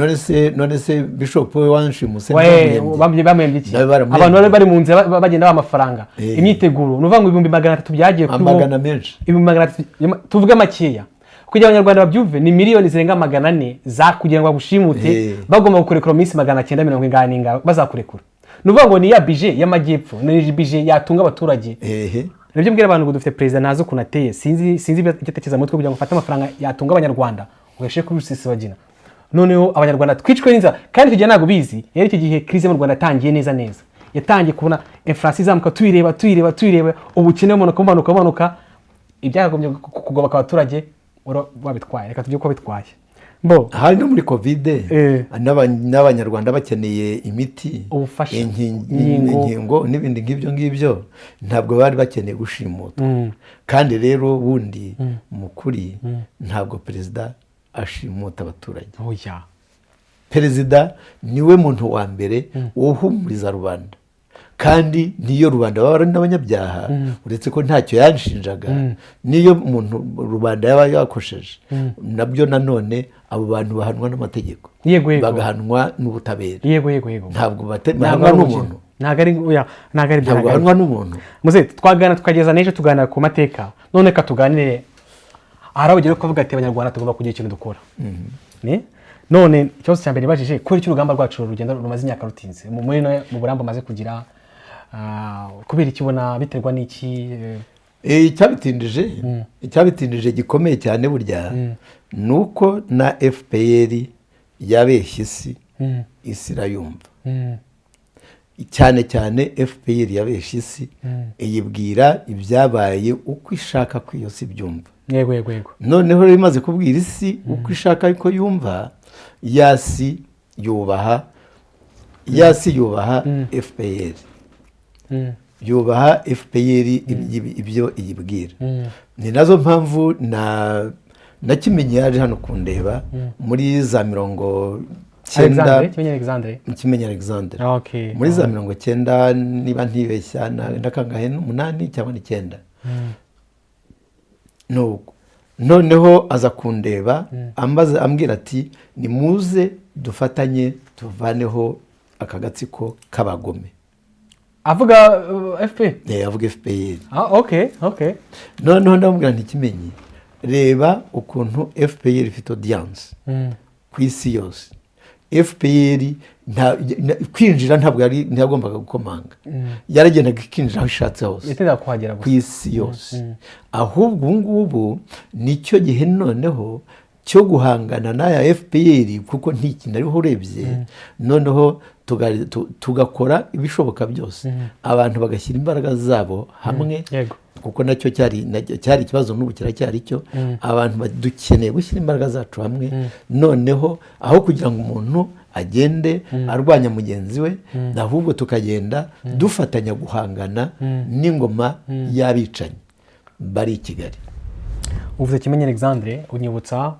None se bishop we wanshimuse
We,
ntibamuhembye?
Bamuhembye iki?
Nawe baramuhembye.
Abantu bari mu nzira bagenda baha amafaranga, imyiteguro, ni ukuvuga ngo 300,000 byagiye kuri wowe.
Amagana menshi.
300,000, tuvuge makeya kugira ngo abanyarwanda babyumve, ni miliyoni zirenga 400 za kugira ngo bagushimute. Bagomba kukurekura mu minsi 900 ingahe n'ingahe bazakurekura. Ni ukuvuga ngo ni ya budget y'amajyepfo, ni budget yatunga abaturage. Nibyo mbwira abantu ngo dufite perezida ntazi ukuntu ateye, sinzi ibyo atekereza mu mutwe kugira ngo ufate amafaranga yatunga abanyarwanda ugashyire kuri Rusesabagina, noneho abanyarwanda twicwe n'inzara. Kandi icyo gihe ntabwo bizi rero, icyo gihe crise mu Rwanda yatangiye neza neza, yatangiye kubona inflation izamuka, tuyireba, tuyireba, tuyireba, ubukene bumanuka, bumanuka, bumanuka. Ibyakagombye kugoboka abaturage wabitwaye. Reka tujye uko bitwaye bo.
Hari no muri COVID, n'abanyarwanda bakeneye imiti,
Ubufasha. Inkingo.
Inkingo n'ibindi nk'ibyo ngibyo, ntabwo bari bakeneye gushimutwa. Kandi rero bundi mu kuri ntabwo perezida ashimuta abaturage.
Oya.
Perezida niwe muntu wa mbere uhumuriza rubanda, kandi niyo rubanda baba ari n'abanyabyaha, uretse ko ntacyo yanshinjaga, niyo umuntu rubanda yaba yakosheje nabyo nanone Abo bantu bahanwa n'amategeko,
Yego, yego.
bagahanwa n'ubutabera.
yego yego yego
Ntabwo
Ntabwo
bahanwa
ari
n'umuntu.
umukino. Ntabwo ari, oya, ntabwo ari byo.
Ntabwo
Ntabwo ari
bahanwa n'umuntu.
Muze twagana tukageza n'ejo tuganira ku mateka. None reka tuganire, hari aho ugera ukavuga ati: "Abanyarwanda tugomba kugira ikintu dukora." Ni none ikibazo cya mbere nibajije, kubera icyo urugamba rwacu rugenda rumaze imyaka rutinze mu burambe umaze kugira, kubera iki ubona biterwa n'iki?
Icyabitindije gikomeye cyane burya ni uko na FPR yabeshye isi, isi irayumva. Cyane cyane FPR yabeshye isi, iyibwira ibyabaye uko ishaka ko iyo si byumva.
yego yego yego
Noneho rero imaze kubwira isi uko ishaka ko yumva, ya si yubaha FPR, yubaha FPR ibyo iyibwira. Ni nazo mpamvu na Kimenyi yaje hano kundeba muri za 90.
Alexandre Kimenyi Alexandre.
Kimenyi Alexandre. Muri za 90, niba ntibeshya, na kangahe, n'umunani cyangwa n'icyenda. Nuko noneho aza kundeba, ambaza, ambwira ati: "Nimuze dufatanye tuvaneho aka gatsiko k'abagome."
Avuga FP?
Avuga FPR.
Ah, okay.
Noneho ndamubwira nti: "Kimenyi, reba ukuntu FPR ifite audience ku isi yose." FPR kwinjira ntabwo yari, ntiyagombaga gukomanga, yaragendaga ikinjira aho ishatse hose.
Yatindaga kuhagera
Ku
gusa.
isi yose. Ahubwo ubu ngubu nicyo gihe noneho cyo guhangana n'aya FPR, kuko ntikintu ariho urebye. Noneho tugakora ibishoboka byose, abantu bagashyira imbaraga zabo hamwe, kuko nacyo cyari ikibazo, n'ubu kiracyari cyo. Abantu dukeneye gushyira imbaraga zacu hamwe, noneho aho kugira ngo umuntu agende arwanya mugenzi we, ahubwo tukagenda dufatanya guhangana n'ingoma y'abicanyi bari i Kigali.
Uvuze Kimenyi Alexandre, unyibutsa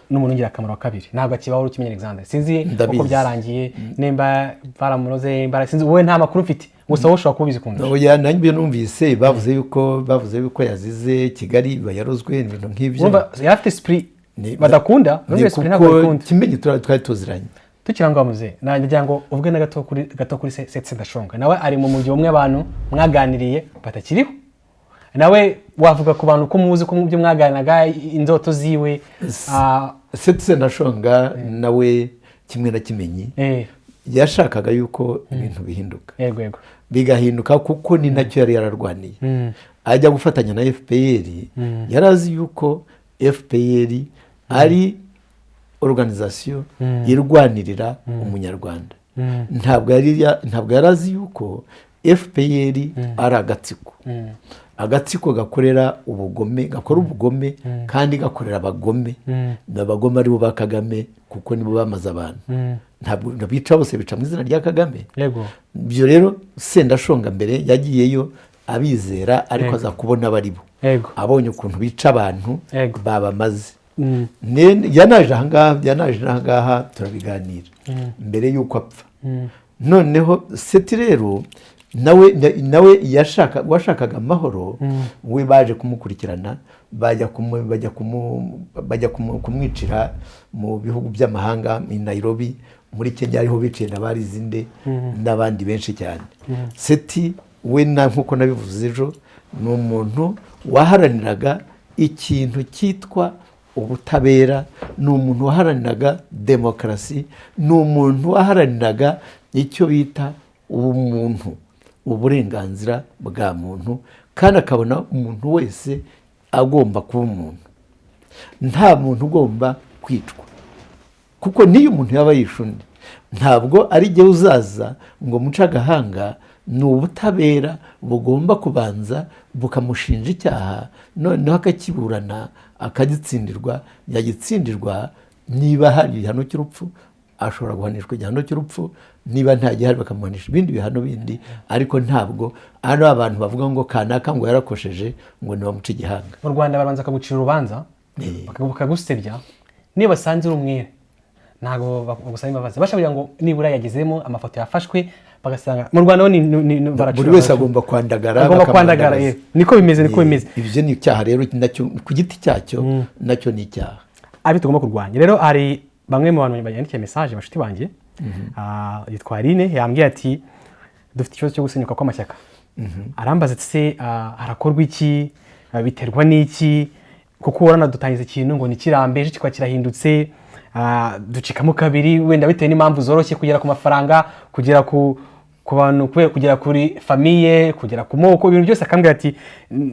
n'umuntu w'ingirakamaro wa kabiri. Ntabwo akibaho Kimenyi Alexandre, sinzi uko
Ndabizi.
byarangiye, nimba baramuroze, nimba sinzi, wowe nta makuru mfite, gusa wowe ushobora kuba ubizi kundusha.
Oya, nanjye ibyo numvise, bavuze yuko yazize Kigali, yarozwe, ibintu nk'ibyo.
Urumva yari afite esprit badakunda. Urumva esprit ntabwo
Kuko
bayikunda.
Kimenyi twari tuziranye.
Tukiri aho muze, nagira ngo uvuge na gato kuri Seth Sendashonga. Nawe ari mu mujyi umwe, abantu mwaganiriye batakiriho. Nawe wavuga ku bantu ko muzi, ko mu byo mwaganiraga, indoto ziwe?
Seth Sendashonga nawe kimwe na Kimenyi yashakaga yuko ibintu bihinduka,
yego yego
bigahinduka, kuko ni nacyo yari yararwaniye ajya gufatanya na FPR. Yari azi yuko FPR ari organisation irwanirira umunyarwanda. Ntabwo yari azi yuko FPR ari agatsiko, agatsiko gakorera ubugome, gakora ubugome kandi gakorera abagome. Ni abagome aribo ba Kagame, kuko nibo bamaze abantu. Ntabwo bica bose, bica mu izina rya Kagame. Ibyo rero Sendashonga mbere yagiyeyo abizera, ariko aza kubona abari bo, abonye ukuntu bica abantu, babamaze. Yanaje ahangaha turabiganira mbere y'uko apfa. Noneho Seti rero nawe washakaga amahoro, we baje kumukurikirana, bajya kumwicira mu bihugu by'amahanga, i Nairobi muri Kenya, ariho biciye na Barizinde n'abandi benshi cyane. Seti we na nk'uko nabivuze ejo, ni umuntu waharaniraga ikintu cyitwa ubutabera, ni umuntu waharaniraga demokarasi, ni umuntu waharaniraga icyo bita ubumuntu, uburenganzira bwa muntu, kandi akabona umuntu wese agomba kuba umuntu, nta muntu ugomba kwicwa, kuko n'iyo umuntu yaba yishe undi, ntabwo ari jye uzaza ngo muce agahanga. Ni ubutabera bugomba kubanza bukamushinja icyaha, noneho akakiburana, akagitsindirwa. Yagitsindirwa, niba hari igihano cy'urupfu ashobora guhanishwa igihano cy'urupfu, niba nta gihari bakamuhanisha ibindi bihano bindi. Ariko ntabwo ari abantu bavuga ngo kanaka ngo yarakosheje, ngo nibamuce igihanga.
Mu Rwanda barabanza bakagucira urubanza, bakagusebya. Niba basanze uri umwere, ntabwo bagusaba imbabazi. Bashaka kugira ngo nibura yagezemo, amafoto yafashwe, bagasanga mu Rwanda ho baracura.
Buri wese agomba kwandagara,
Agomba kwandagara.
bakamwandagaza.
Niko bimeze, niko bimeze.
Ibyo ni icyaha rero, nacyo ku giti cyacyo nacyo ni icyaha.
Aribyo tugomba kurwanya. Rero hari bamwe mu bantu banyandikiye message, bashuti banjye, yitwa Aline, yambwiye ati dufite ikibazo cyo gusenyuka kw'amashyaka. Arambaza ati se harakorwa iki? Biterwa n'iki? Kuko urabona dutangiza ikintu ngo nikirambe, ejo kikaba kirahindutse, ducikamo kabiri, wenda bitewe n'impamvu zoroshye: kugera ku mafaranga, kugera ku bantu, kugera kuri famille, kugera ku moko, ibintu byose. Akambwira ati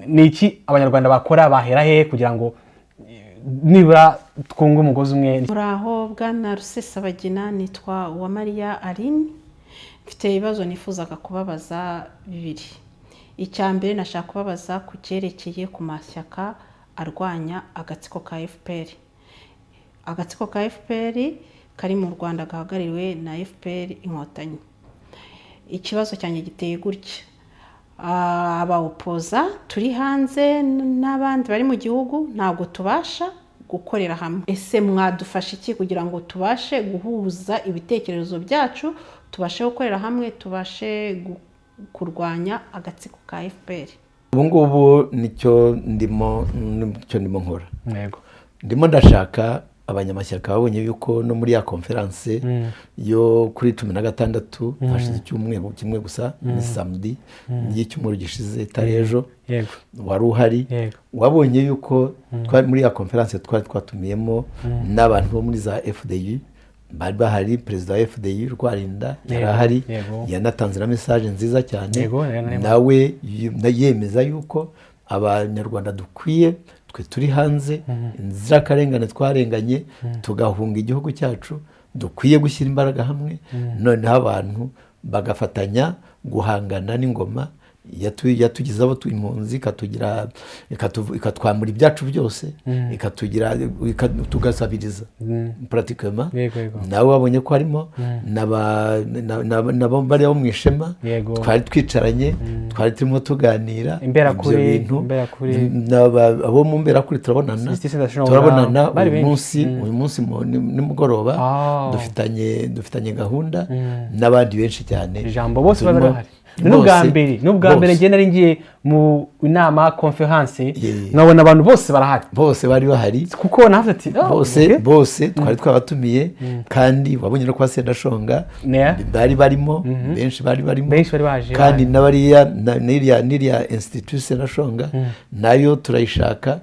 ni iki abanyarwanda bakora, bahera he kugira ngo nibura twunge umugozi umwe?
Muraho bwana Rusesabagina, nitwa Uwamariya Aline. Mfite ibibazo nifuzaga kubabaza bibiri. Icya mbere, nashaka kubabaza ku cyerekeye ku mashyaka arwanya agatsiko ka FPR. Agatsiko ka FPR kari mu Rwanda gahagarariwe na FPR Inkotanyi. Ikibazo cyanjye giteye gutya: Aba opposants turi hanze n'abandi bari mu gihugu ntabwo tubasha gukorera hamwe. Ese mwadufasha iki kugira ngo tubashe guhuza ibitekerezo byacu, tubashe gukorera hamwe, tubashe kurwanya agatsiko ka FPR?
Ubu ngubu nicyo ndimo nkora. Ndimo ndashaka abanyamashyaka. Babonye yuko no muri ya conférence yo kuri 16, hashize icyumweru kimwe gusa, ni samedi y'icyumweru gishize, itari ejo, wari uhari. Wabonye yuko twari muri ya conférence, twari twatumiyemo n'abantu bo muri za FDU, bari bahari. Perezida wa FDU Rwarinda yari ahari. Yanatanze na message nziza cyane. Nawe yemeza yuko abanyarwanda dukwiye, twe turi hanze, inzirakarengane twarenganye tugahunga igihugu cyacu, dukwiye gushyira imbaraga hamwe, noneho abantu bagafatanya guhangana n'ingoma yatugize abo impunzi, ikatugira, ikatwambura ibyacu byose, ikatugira tugasabiriza pratiquement.
Yego, yego.
Nawe wabonye ko harimo nabo bari bo mu Ishema. Twari twicaranye, twari turimo tuganira
Imberakuri,
ibyo bintu.
Imberakuri.
Abo mu Mberakuri turabonana.
Justice Ndashobora,
Turabonana
bari
uyu
benshi.
munsi, uyu munsi nimugoroba. Dufitanye gahunda n'abandi benshi cyane.
Ijambo bose bari bahari. Ni
Bose,
n'ubwa mbere, ni ubwa mbere
bose.
njye nari ngiye mu inama conférence nkabona abantu bose barahari.
Bose bari bahari.
Kuko navuze ati "Oh,
Bose,
okay."
bose twari twabatumiye, kandi wabonye no kwa Sendashonga bari barimo, benshi bari barimo.
Benshi bari baje,
Kandi
bahari.
n'abariya n'iriya institut Sendashonga nayo turayishaka.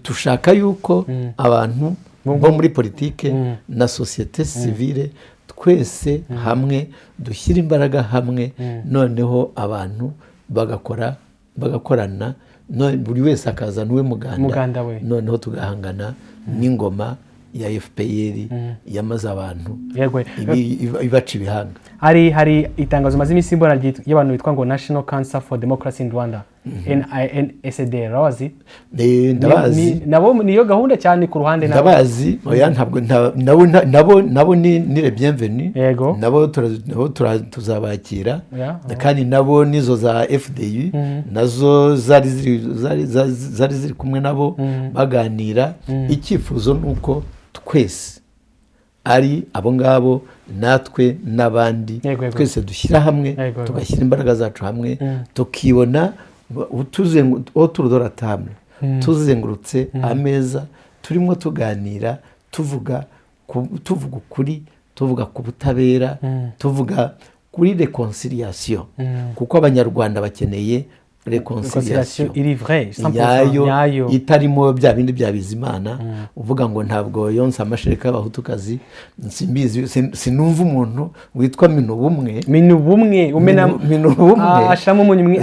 Dushaka yuko abantu bo muri politike na société civile twese hamwe dushyira imbaraga hamwe, noneho abantu bagakora, bagakorana, buri wese akazana uwe muganda.
Muganda we.
Noneho tugahangana n'ingoma ya FPR yamaze abantu, ibaca ibihanga.
Hari itangazo maze iminsi mbona ry'abantu bitwa ngo National Council for Democracy in Rwanda, NSD, urabazi?
Ndabazi.
Nabo niyo gahunda cyane ku ruhande nabo.
Ndabazi. Oya, ntabwo nabo ni les bienvenus. Nabo tuzabakira. Kandi nabo nizo za FDU nazo zari ziri kumwe nabo baganira. Icyifuzo ni uko twese, ari abo ngabo, natwe n'abandi,
Yego, yego.
twese dushyira hamwe,
Yego, yego.
tugashyira imbaraga zacu hamwe, tukibona autour de la table, tuzengurutse ameza, turimo tuganira, tuvuga ukuri, tuvuga ku butabera, tuvuga kuri réconciliation, kuko abanyarwanda bakeneye
Réconciliation
réconciliation
iri vrai 100%,
nyayo,
nyayo.
itarimo bya bindi bya Bizimana uvuga ngo ntabwo yonsa amashereka y'abahutukazi. Simbizi, sinumva umuntu witwa Minubumwe.
Minu bumwe umena.
Minubumwe.
Ashiramo umunyu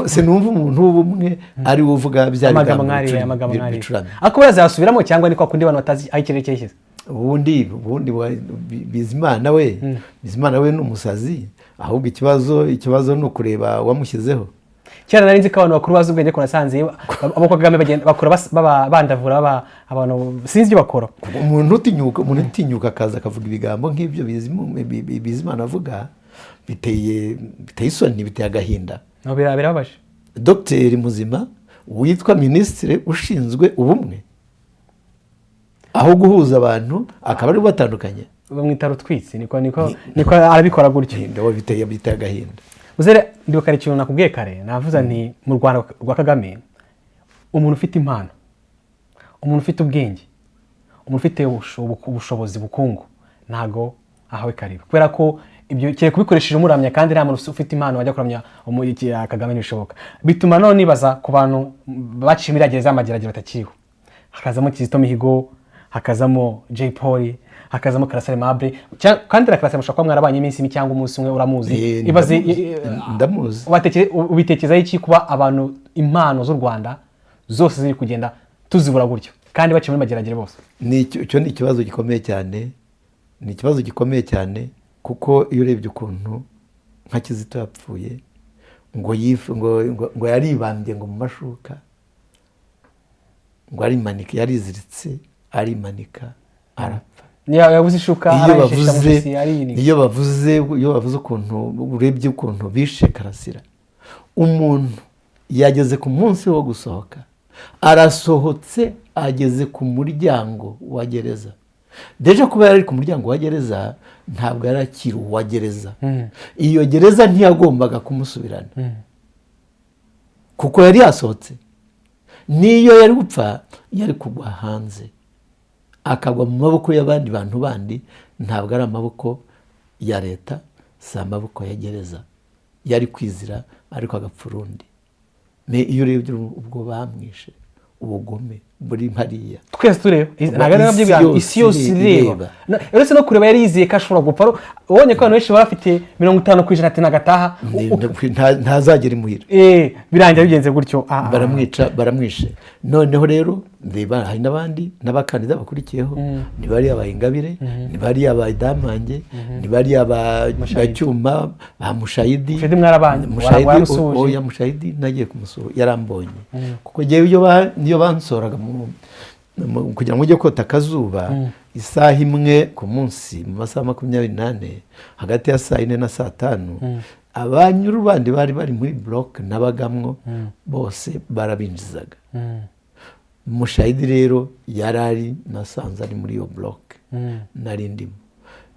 Sinumva umuntu w'ubumwe ari we uvuga bya
amagambo
bigambo
nk'ariya, amagambo nk'ariya.
bicuramye.
Ariko bazayasubiramo cyangwa ni kwa kundi abantu batazi aho ikirere cyerekeza?
Ubundi Bizimana we ni umusazi. Ahubwo ikibazo ni ukureba wamushyizeho.
Kera nari nzi ko abantu bakuru bazi ubwenge, ariko nasanze abo kwa Kagame bagenda bakora baba bandavura, baba abantu sinzi ibyo bakora.
Umuntu utinyuka akaza akavuga ibigambo nk'ibyo Bizimana avuga, biteye isoni, biteye agahinda.
No, birababaje.
Dogiteri muzima witwa minisitiri ushinzwe ubumwe, aho guhuza abantu akaba ari batandukanye.
Bamwita rutwitsi, niko arabikora gutyo.
Ndabo biteye agahinda.
Uzere, ndibuka hari ikintu nakubwiye kare, navuze nti mu Rwanda rwa Kagame umuntu ufite impano, umuntu ufite ubwenge, Umuntu ufite ubushobozi, bukungu, ntago ahawe karibu, kubera ko ibyo kereka ubikoresheje umuramya, kandi nta muntu ufite impano wajya kuramya Kagame, ntibishoboka. Bituma none nibaza ku bantu baciye muri gereza y'Amageragere batakiriho, hakazamo Kizito Mihigo, hakazamo Jay Polly, hakazamo Karasira Aimable. Kandi na Karasira mushobora kuba mwarabanye iminsi imwe cyangwa umunsi umwe, uramuzi. Ibaze.
Ndamuzi. Ndamuzi.
Ubitekerezaho iki kuba abantu, impano z'u Rwanda zose ziri kugenda tuzibura gutyo, kandi baciye muri Mageragere bose?
Icyo ni ikibazo gikomeye cyane, ni ikibazo gikomeye cyane, kuko iyo urebye ukuntu nka Kizito yapfuye, ngo ngo yaribambye ngo mu mashuka, ngo arimanika, yariziritse arimanika arapfa.
Yabuze ishuka,
iyo
arayishesha mu
bavuze
ijosi, ariyinika.
Iyo bavuze ukuntu, urebye ukuntu bishe Karasira, umuntu yageze ku munsi wo gusohoka, arasohotse, ageze ku muryango wa gereza. Déjà kuba yari ari ku muryango wa gereza, ntabwo yari akiri uwa gereza. Iyo gereza ntiyagombaga kumusubirana kuko yari yasohotse. N'iyo yari gupfa, yari kugwa hanze, akagwa mu maboko y'abandi bantu bandi. Ntabwo ari amaboko ya leta, si amaboko ya gereza. Yari kwizira ariko agapfa urundi. Iyo urebye ubwo bamwishe, ubugome buri hariya.
Twese tureba. Ntabwo ari
Isi
nabyo,
yose
isi yose ireba.
Ireba.
Uretse no kureba, yari yizeye ko ashobora gupfa. Ubonye ko abantu benshi baba bafite 50% ati nagataha.
Ntazagera imuhira.
Birangira bigenze gutyo.
Baramwica, baramwishe. Noneho rero reba, hari n'abandi n'abakandida bakurikiyeho, ntibari aba Ingabire, ntibari aba Idamange, ntibari aba Cyuma, ba Mushayidi.
Mushayidi mwarabanye,
Mushayidi,
waramusuhuje?
Oya, Mushayidi nagiye kumusura, yarambonye, kuko njyewe iyo bansoraga kugira ngo ujye kota akazuba isaha imwe ku munsi, mu masaha 24, hagati ya saa 4 na saa 5, abanyuru bandi bari bari muri bloc nabagamwo bose barabinjizaga. Mushayidi rero yari ari, nasanze ari muri iyo bloc nari ndimo.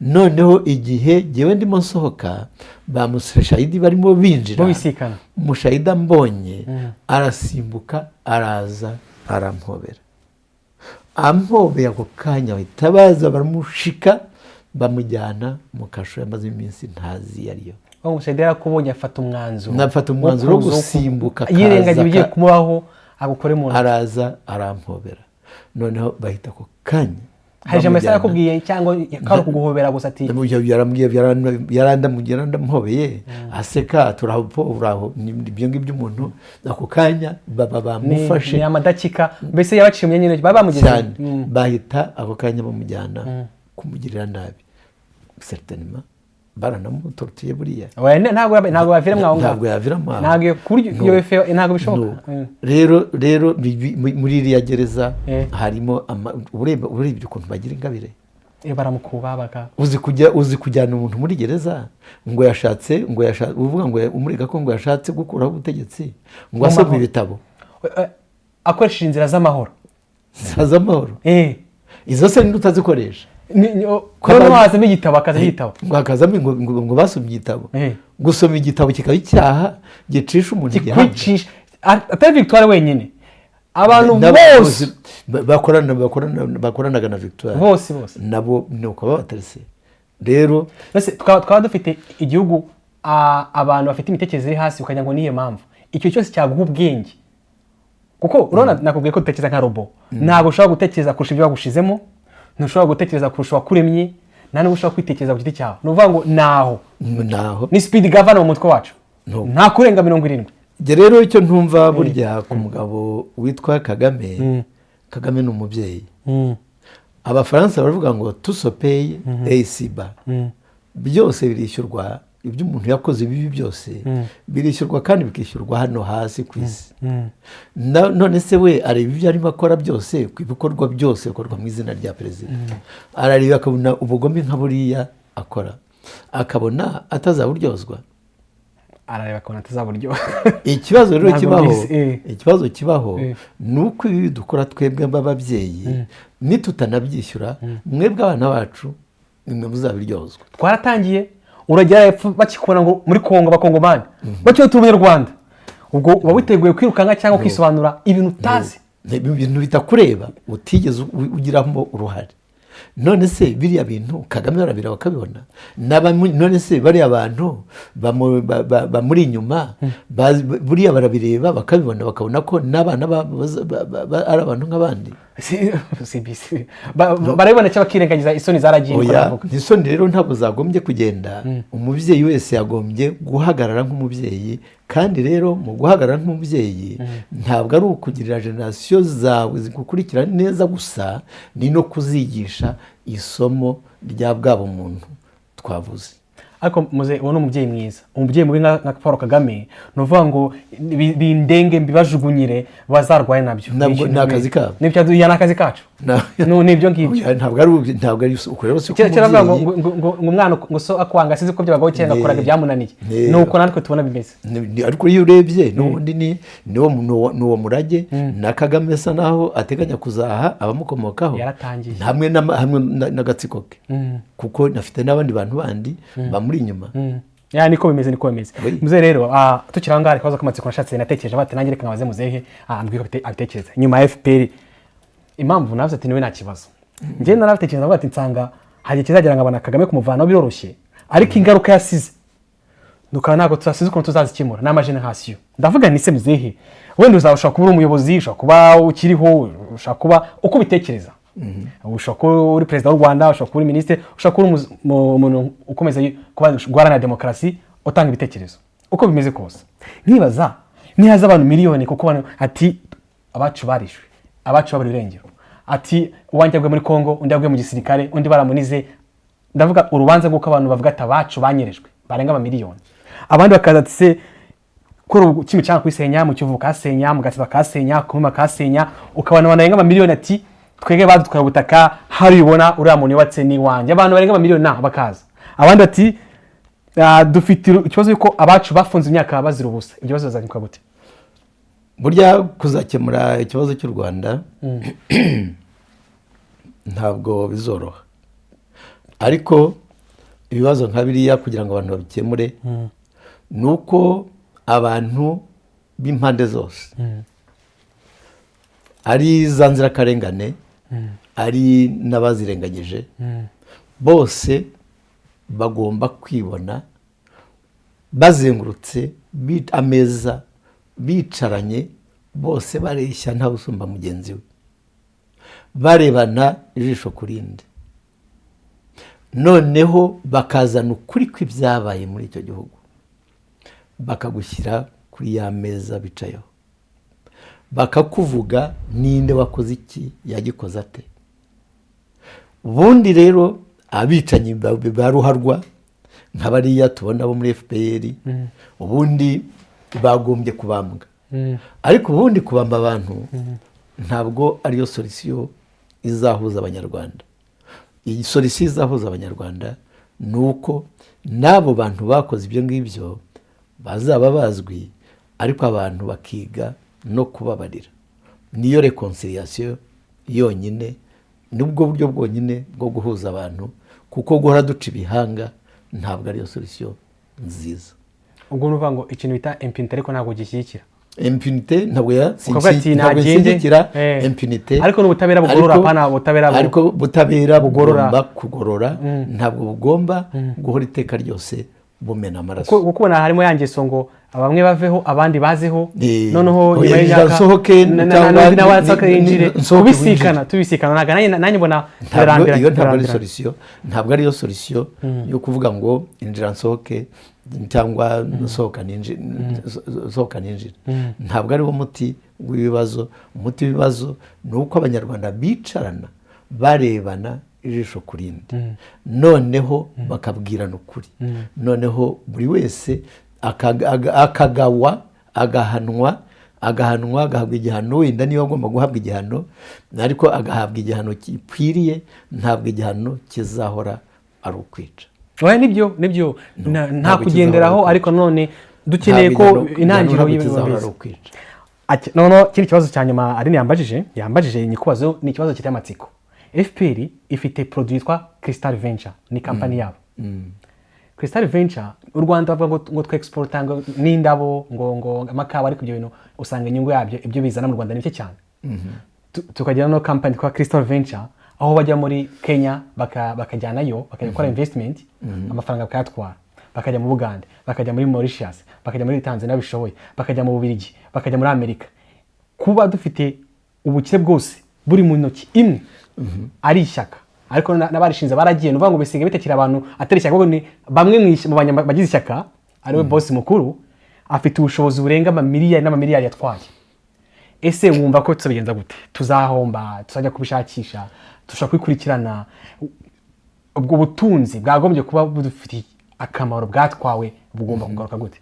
Noneho igihe jyewe ndimo nsohoka, ba Mushayidi barimo binjira,
Mubisikana.
Mushayidi ambonye arasimbuka, araza arampobera. Ampobeye, ako kanya bahita baza baramushika, bamujyana mu kasho yamaze iminsi ntazi iyo ariyo.
Uwo Mushayidi yarakubonye, afata umwanzuro
Nafata umwanzuro wo
kuza
gusimbuka, akaza
yirengagiza ibigiye kumubaho, agukore mu nda.
Araza arampobera, noneho bahita ako kanya
Hari ijambo yasa
bamujyana.
yakubwiye, cyangwa kari ukuguhobera gusa ati?
Yarambwiye, yarandamuhobeye, aseka, turaho uraho. Ni ibyo ngibyo. Umuntu ako kanya baba bamufashe.
Ni amadakika mbese yabaciye mu myanya y'intoki, baba bamugeze.
Cyane. Bahita ako kanya bamujyana kumugirira nabi. Certainement baranamutortuye buriya.
Oya, ntabwo yavira mwaho ngaho.
Ntabwo yavira mwaho.
Ntabwo ku buryo
No.
iyo ntabwo bishoboka.
No. Rero muri iriya gereza harimo urebye ukuntu bagira Ingabire.
Baramukuba baka
Uzi kujyana umuntu muri gereza ngo yashatse, ngo yashatse, uvuga ngo umurega ko ngo yashatse gukuraho ubutegetsi, ngo
Mu
asome
mahoro.
ibitabo.
Akoresheje inzira z'amahoro.
Z'amahoro. Izo se ninde utazikoresha? Ko
Noneho hazamo igitabo, akaza igitabo.
Ngo hakazamo ngo basomye igitabo. Gusoma igitabo kikaba icyaha gicisha umuntu igihanga.
Kikwicisha, atari Victoire wenyine, abantu
N'abantu
bose.
bakoranaga na Victoire.
Bose bose.
Nabo ni uko babaterese rero.
Mbese twaba dufite igihugu, abantu bafite imitekerereze iri hasi, ukagira ngo niyo mpamvu icyo cyose cyaguha ubwenge, kuko urabona nakubwiye ko dutekereza nka robo. Ntabwo ushobora gutekereza kurusha ibyo bagushizemo, ntushobora gutekereza kurusha uwakuremye, nta nubwo ushobora kwitekereza ku giti cyawe. Ni ukuvuga ngo naho
naho
ni speed governor mu mutwe wacu,
No.
nta kurenga 70.
Njye rero icyo ntumva burya ku mugabo witwa Kagame, Kagame ni umubyeyi. Abafaransa baravuga ngo tout se paie ici-bas, byose birishyurwa. Ibyo umuntu yakoze bibi byose birishyurwa, kandi bikishyurwa hano hasi ku isi. None se we areba ibyo arimo akora byose, ku ibikorwa byose bikorwa mu izina rya perezida, arareba akabona ubugome nka buriya akora, akabona atazaburyozwa?
Arareba akabona atazaburyoha.
Ikibazo rero
Ntabwo
kibaho,
mbizi,
ikibazo kibaho ni uko ibi dukora twebwe b'ababyeyi, nitutanabyishyura, mwebwe abana bacu nimwe muzabiryozwa.
Twaratangiye, uragera hepfo bakikubona ngo muri Kongo, abakongomani bakiwe, turi Umunyarwanda, ubwo uba witeguye kwirukanka cyangwa kwisobanura ibintu utazi.
Ibintu bitakureba utigeze ugiramo uruhare. None se biriya bintu Kagame barabira bakabibona? None se bariya bantu bamuri inyuma buriya barabireba bakabibona, bakabona ko n'abana ari abantu nk'abandi?
Si barabibona cyangwa bakirengagiza isoni zaragiye, niko
Oya,
navuga.
Isoni rero ntabwo zagombye kugenda. Umubyeyi wese yagombye guhagarara nk'umubyeyi, kandi rero mu guhagarara nk'umubyeyi ntabwo ari ukugirira génération zawe zigukurikira neza gusa, ni no kuzigisha isomo rya bwa bumuntu twavuze.
Ariko muze, uwo ni umubyeyi mwiza. Umubyeyi mubi nka Paul Kagame ni ukuvuga ngo bindenge mbibajugunyire bazarwaye nabyo.
Ntabwo ni akazi kabo.
Nibyo, ni akazi kacu. Ni ibyo ngibyo.
Oya, ntabwo ari uko rero, si ko
Kera bavuga ngo
umubyeyi
ngo umwana ngo so akwanga, sinzi ko byabagaho kera, ngo akoraga ibyamunaniye. Ni uko natwe tubona bimeze.
Ariko iyo urebye n'ubundi ni uwo murage na Kagame asa naho ateganya kuzaha abamukomokaho.
Yaratangiye.
Hamwe n'agatsiko ke, kuko afite n'abandi bantu bandi bamuri inyuma.
Ya, niko bimeze, niko bimeze.
Oui.
Muzehe rero, tukiri aho ngaho, hari akabazo k'amatsiko nashatse, natekereje bati nanjye reka nkabaze muzehe, ambwire uko abitekereza nyuma ya FPR. Impamvu navuze ati niwe nta kibazo, njyewe narabitekereza ndavuga ati nsanga hari igihe kizagera nkabona Kagame kumuvanaho biroroshye, ariko ingaruka yasize dukaba ntabwo tutasize ukuntu tuzazikemura ni amagénération. Ndavuga nti se muzehe, wenda uzaba ushobora kuba uri umuyobozi, ushobora kuba ukiriho, ushobora kuba uko ubitekereza, ushobora kuba uri perezida w'u Rwanda, ushobora kuba uri minisitiri, ushobora kuba uri umuntu ukomeza kuba guharanira demokarasi, utanga ibitekerezo, uko bimeze kose nkibaza nihaza abantu miliyoni, kuko ati abacu barishwe, abacu babura irengero, ati uwanjye aguye muri Kongo, undi aguye mu gisirikare, undi baramunize. Ndavuga urubanza rw'uko abantu bavuga ati abacu banyerejwe barenga amamiliyoni, abandi bakaza ati se kuri ubu Kimicanga kuyisenya, mu Kivu bakahasenya, mu Gatsata bakahasenya, ku Muhima bakahasenya, ukabona abantu barenga amamiliyoni ati twebwe badutwaye ubutaka, hari ubona uriya muntu yubatse ni iwanjye. Abantu barenga amamiliyoni naho bakaza, abandi ati dufite ikibazo yuko abacu bafunze imyaka bazira ubusa. Ibyo bibazo bizakemuka gute?
Burya kuzakemura ikibazo cy'u Rwanda ntabwo bizoroha, ariko ibibazo nka biriya kugira ngo abantu babikemure ni uko abantu b'impande zose, ari za nzirakarengane, ari n'abazirengagije, bose bagomba kwibona bazengurutse ameza, bicaranye bose, bareshya, ntawe usumba mugenzi we, barebana ijisho ku rindi, noneho bakazana ukuri kw'ibyabaye muri icyo gihugu, bakagushyira kuri ya meza bicayeho, bakakuvuga: ninde wakoze iki, yagikoze ate? Ubundi rero abicanyi ba ruharwa nka bariya tubona bo muri FPR, ubundi bagombye kubambwa. Ariko ubundi kubamba abantu ntabwo ariyo solution izahuza Abanyarwanda. Iyi solution izahuza Abanyarwanda ni uko n'abo bantu bakoze ibyo ngibyo bazaba bazwi, ariko abantu bakiga no kubabarira. Niyo réconciliation yonyine, nibwo buryo bwonyine bwo guhuza abantu, kuko guhora duca ibihanga ntabwo ariyo solution nziza.
Ubwo ni ukuvuga ngo ikintu bita impunité ariko ntabwo gishyigikira?
Impunité ntabwo ya
Ukavuga ati
ntabwo
nagende,
nshyigikira impunité.
Ariko ni ubutabera bugorora, apana ubutabera
Ariko ubutabera
bugorora.
bugomba kugorora, ntabwo bugomba guhora iteka ryose bumena amaraso.
Kuko ubona harimo ya ngeso ngo bamwe baveho abandi bazeho, noneho
Oya,
nyuma y'imyaka
nsohoke
na
cyangwa
nawe asohoke yinjire.
nsohoke
Kubisikana,
winjire.
tubisikana, ntabwo nanjye mbona
Ntabwo
birarambiranye,
iyo ntabwo ari
birarambiranye.
solution, ntabwo ariyo solution yo kuvuga ngo injira nsohoke cyangwa nsohoka ninjire, sohoka ninjire. Ntabwo ari wo muti w'ibibazo. Umuti w'ibibazo ni uko Abanyarwanda bicarana barebana ijisho ku rindi, noneho bakabwirana ukuri, noneho buri wese akagawa, agahanwa, agahabwa igihano, wenda niba agomba guhabwa igihano, ariko agahabwa igihano gikwiriye. Ntabwo igihano kizahora ari ukwica.
Oya, nibyo, nibyo. Nta
Ntabwo
kugenderaho
kizahora.
Ariko none dukeneye ko
Ntabwo igihano
intangiriro
ntabwo
y'ibintu
kizahora ari
bimeze.
ukwica.
Noneho ikindi kibazo cya nyuma Aline yambajije nyikubazo, ni ikibazo kiteye amatsiko. FPR ifite produit yitwa Crystal Venture, ni kampani yabo Crystal Venture. U Rwanda bavuga ngo twexporta ngo n'indabo, ngo amakawa, ariko ibyo bintu usanga inyungu yabyo, ibyo bizana mu Rwanda, ni bike cyane. Tukagira no company yitwa Crystal Venture, aho bajya muri Kenya bakajyanayo, bakajya gukora investment, amafaranga bakayatwara, bakajya mu Bugande, bakajya muri Mauritius, bakajya muri Tanzania bishoboye, bakajya mu Bubiligi, bakajya muri Amerika. Kuba dufite ubukire bwose buri mu ntoki imwe ari ishyaka, ariko n'abarishinze baragiye. Ni ukuvuga ngo bisigaye bitakiri abantu, atari ishyaka, ahubwo ni bamwe mu bagize ishyaka, ariwe boss mukuru, afite ubushobozi burenga amamiliyari n'amamiliyari yatwaye. Ese wumva ko tuzabigenza gute? Tuzahomba? Tuzajya kubishakisha? Dushobora kubikurikirana? Ubwo butunzi bwagombye kuba budufitiye akamaro bwatwawe, bugomba kugaruka gute?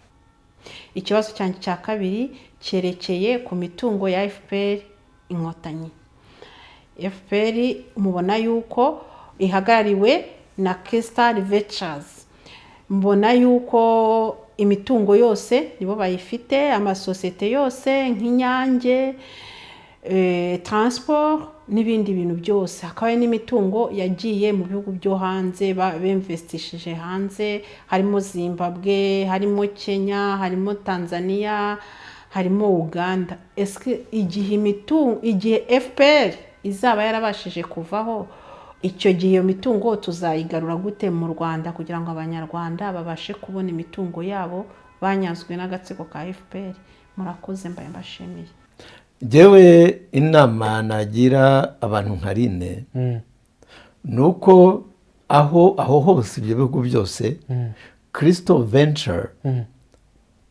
Ikibazo cyanjye cya kabiri cyerekeye ku mitungo ya FPR Inkotanyi. FPR mubona yuko ihagarariwe na Crystal Ventures. Mbona yuko imitungo yose nibo bayifite, amasosiyete yose nk'Inyange Transport n'ibindi bintu byose. Hakaba hari n'imitungo yagiye mu bihugu byo hanze, bemvestishije hanze, harimo Zimbabwe, harimo Kenya, harimo Tanzania, harimo Uganda. Ese igihe imitungo, igihe FPR izaba yarabashije kuvaho, icyo gihe iyo mitungo tuzayigarura gute mu Rwanda, kugira ngo Abanyarwanda babashe kubona imitungo yabo banyazwe n'agatsiko ka FPR? Murakoze, mbaye mbashimiye.
Njyewe inama nagira abantu nka Rine ni uko aho hose, ibyo bihugu byose, Crystal Venture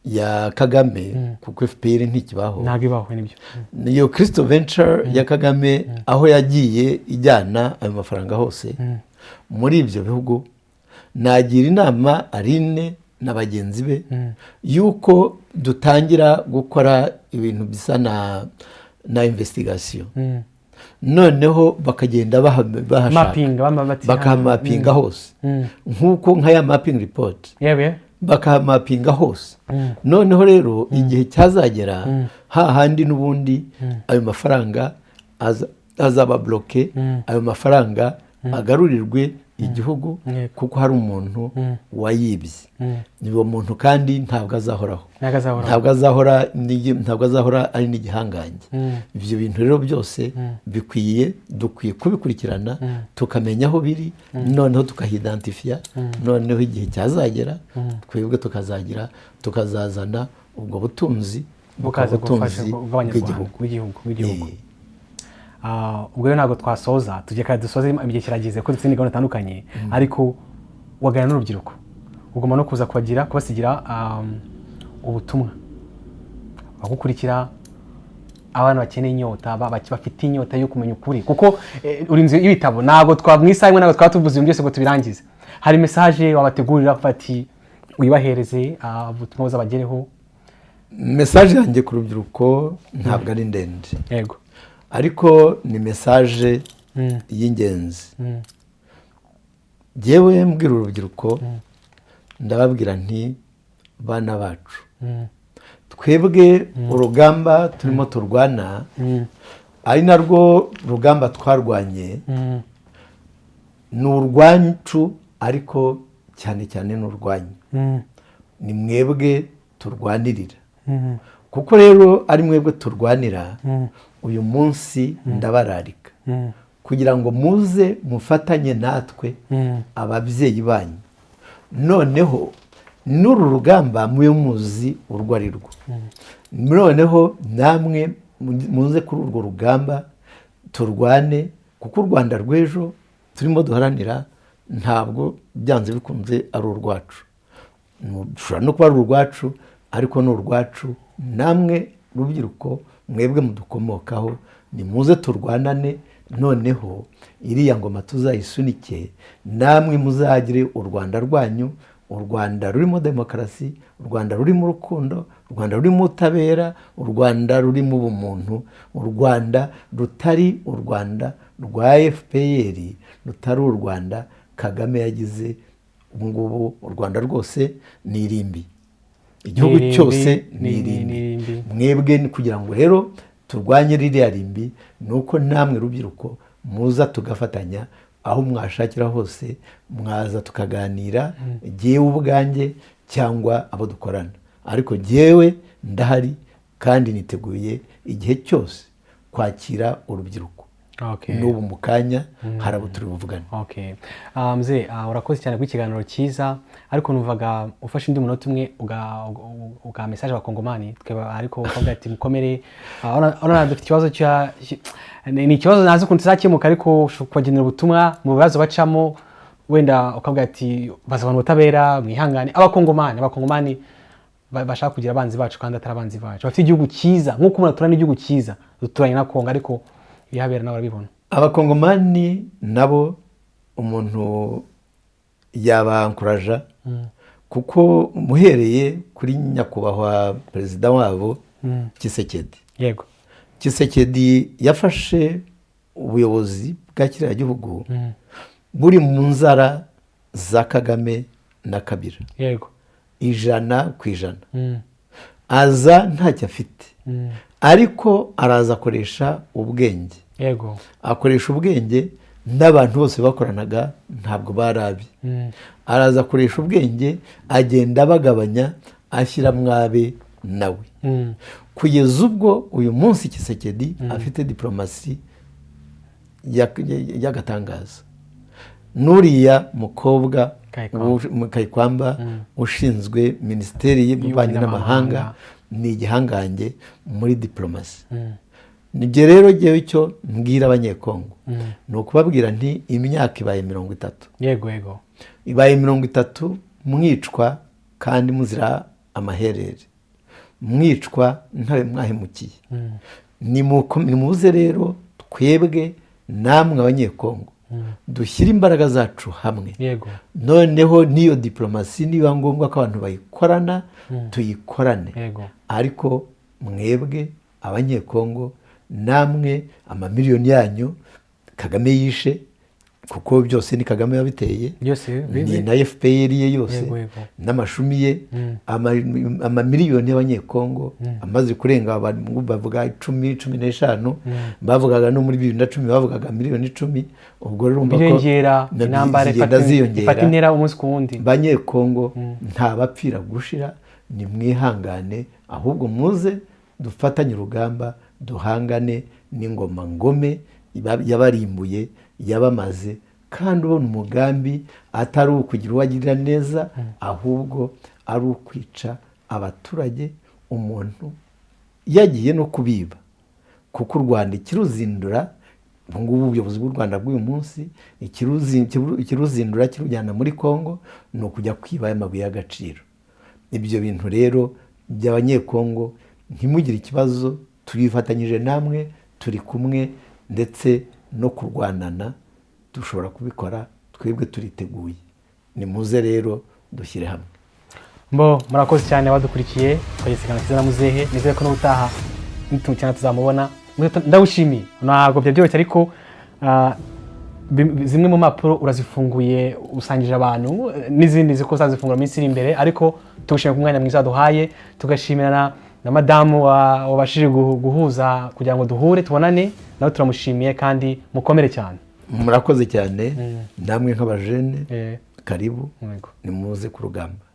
ya Kagame, kuko FPR ntikibaho.
Ntabwo ibaho, nibyo.
Iyo Crystal Venture ya Kagame, aho yagiye ijyana ayo mafaranga hose muri ibyo bihugu, nagira inama Aline na bagenzi be yuko dutangira gukora ibintu bisa na investigation, noneho bakagenda bahashaka.
Mapping, bati
Bakahamapinga hose, nk'uko nka ya mapping report, bakahamapinga hose. Noneho rero igihe cyazagera hahandi n'ubundi ayo mafaranga azaba bloqué, ayo mafaranga agarurirwe igihugu, kuko hari umuntu wayibye. Uwo muntu kandi ntabwo azahoraho.
Ntabwo azahoraho.
Ntabwo azahora ari n'igihangange. Ibyo bintu rero byose dukwiye kubikurikirana, tukamenya aho biri, noneho tukahidantifiya, noneho igihe cyazagera twebwe tukazazana ubwo butunzi,
bukaza gufasha
ubutunzi
bw'Abanyarwanda,
bw'igihugu.
Bw'igihugu. Ubwo rero ntabwo twasoza, tujye kandi dusoze, igihe kirageze ko dufite gahunda zitandukanye, ariko waganira n'urubyiruko, ugomba no kuza kubasigira ubutumwa bagukurikira, abana bakeneye inyota, bafite inyota yo kumenya ukuri, kuko uri inzu y'ibitabo. Ntabwo twa mu isaha imwe ntabwo twaba tuvuze ibintu byose ngo tubirangize. Hari message wabategurira bati wibahereze, ubutumwa buzabagereho?
Message yanjye ku rubyiruko ntabwo ari ndende, ariko ni message y'ingenzi. Njyewe mbwira urubyiruko, ndababwira nti: "Bana bacu, twebwe urugamba turimo turwana, ari narwo rugamba twarwanye, ni urwacu, ariko cyane cyane ni urwanyu, ni mwebwe turwanirira. Kuko rero ari mwebwe turwanira, uyu munsi ndabararika kugira ngo muze mufatanye natwe ababyeyi banyu, noneho n'uru rugamba mube muzi urwo ari rwo, noneho namwe muze kuri urwo rugamba turwane, kuko u Rwanda rw'ejo turimo duharanira ntabwo byanze bikunze ari urwacu. Rushobora no kuba ari urwacu, ariko ni urwacu namwe rubyiruko, mwebwe mudukomokaho. Nimuze turwanane, noneho iriya ngoma tuzayisunike, namwe muzagire u Rwanda rwanyu, u Rwanda rurimo demokarasi, u Rwanda rurimo urukundo, u Rwanda rurimo ubutabera, u Rwanda rurimo ubumuntu, u Rwanda rutari u Rwanda rwa FPR, rutari u Rwanda Kagame yagize. Ubu ngubu u Rwanda rwose ni irimbi, igihugu
Ni irimbi,
cyose ni
ni
irimbi."
irimbi.
Mwebwe ni kugira ngo rero turwanye ririya rimbi, ni uko namwe rubyiruko muza tugafatanya. Aho mwashakira hose mwaza tukaganira, jyewe ubwanjye cyangwa abo dukorana, ariko jyewe ndahari kandi niteguye igihe cyose. kwakira urubyiruko.
Okay.
N'ubu mu kanya hari abo turi buvugane.
Okay. Mzee, urakoze cyane kuri cyiza, ariko numvaga ufashe undi munota umwe uga message abakongomani tweba, ariko ukavuga ati mukomere. Urabona dufite ikibazo cya ni ikibazo ntazi ukuntu tuzakemuka, ariko ushobora kubagenera ubutumwa mu bibazo bacamo, wenda ukavuga ati bazabona ubutabera, mwihangane. Abakongomani bashaka kugira abanzi bacu kandi atari abanzi bacu, bafite igihugu cyiza nk'uko umuntu aturanye n'igihugu cyiza, duturanye na Kongo, ariko ibihabera nawe urabibona.
Abakongomani nabo umuntu yabankuraja, kuko muhereye kuri nyakubahwa perezida wabo Tshisekedi. Tshisekedi yafashe ubuyobozi bwa kiriya gihugu buri mu nzara za Kagame na Kabila 100%. Aza ntacyo afite, ariko araza akoresha ubwenge. Akoresha ubwenge n'abantu bose bakoranaga ntabwo bari abe. Araza akoresha ubwenge, agenda abagabanya, ashyira mwabe nawe, kugeza ubwo uyu munsi Tshisekedi afite diporomasi y'agatangaza. N'uriya mukobwa
Kayikwamba.
Kayikwamba ushinzwe minisiteri y'ububanyi n'amahanga
n'amahanga.
Ni igihangange muri diporomasi. Nibyo rero ngewe icyo mbwira Abanyekongo ni ukubabwira nti imyaka ibaye 30,
yego yego
ibaye 30 mwicwa kandi muzira amaherere, mwicwa ntawe mwahemukiye. Nimuze rero twebwe namwe Abanyekongo dushyire imbaraga zacu hamwe, noneho n'iyo diporomasi niba ngombwa ko abantu bayikorana, tuyikorane, ariko mwebwe Abanyekongo namwe amamiliyoni yanyu Kagame yishe, kuko byose ni Kagame wabiteye,
byose
ni na FPR ye yose,
Yego, yego.
n'amashumi ye, amamiliyoni y'Abanyekongo amaze kurenga, abantu bavuga 10, 15, bavugaga no muri 2010 bavugaga miliyoni 10. Ubwo rero urumva ko
birengera intambara
zigenda ziyongera.
Ifata intera umunsi ku wundi.
Banyekongo, nta bapfira gushira, nimwihangane, ahubwo muze dufatanye urugamba, duhangane n'ingoma ngome yabarimbuye, yabamaze, kandi ubona umugambi atari ukugira uwo agirira neza, ahubwo ari ukwica abaturage. Umuntu yagiye no kubiba, kuko u Rwanda ikiruzindura ubu ngubu, ubuyobozi bw'u Rwanda bw'uyu munsi, ikiruzindura kirujyana muri Kongo ni ukujya kwiba amabuye y'agaciro. Ibyo bintu rero by'Abanyekongo, ntimugire ikibazo, turifatanyije namwe, turi kumwe, ndetse no kurwanana dushobora kubikora, twebwe turiteguye. Nimuze rero dushyire hamwe.
Mbo murakoze cyane abadukurikiye, twagize cyiza na muzehe, nizere ko n'ubutaha nitumukina tuzamubona. Muzehe, ndagushimiye, ntabwo byari byoroshye, ariko zimwe mu mpapuro urazifunguye usangije abantu, n'izindi ziko uzazifungura mu minsi iri imbere, ariko tugushimiye ku mwanya mwiza waduhaye, tugashimira na madamu wabashije guhuza kugira ngo duhure tubonane nawe, turamushimiye kandi mukomere cyane.
Murakoze cyane namwe nk'abajene. Karibu.
Yego.
Nimuze ku rugamba.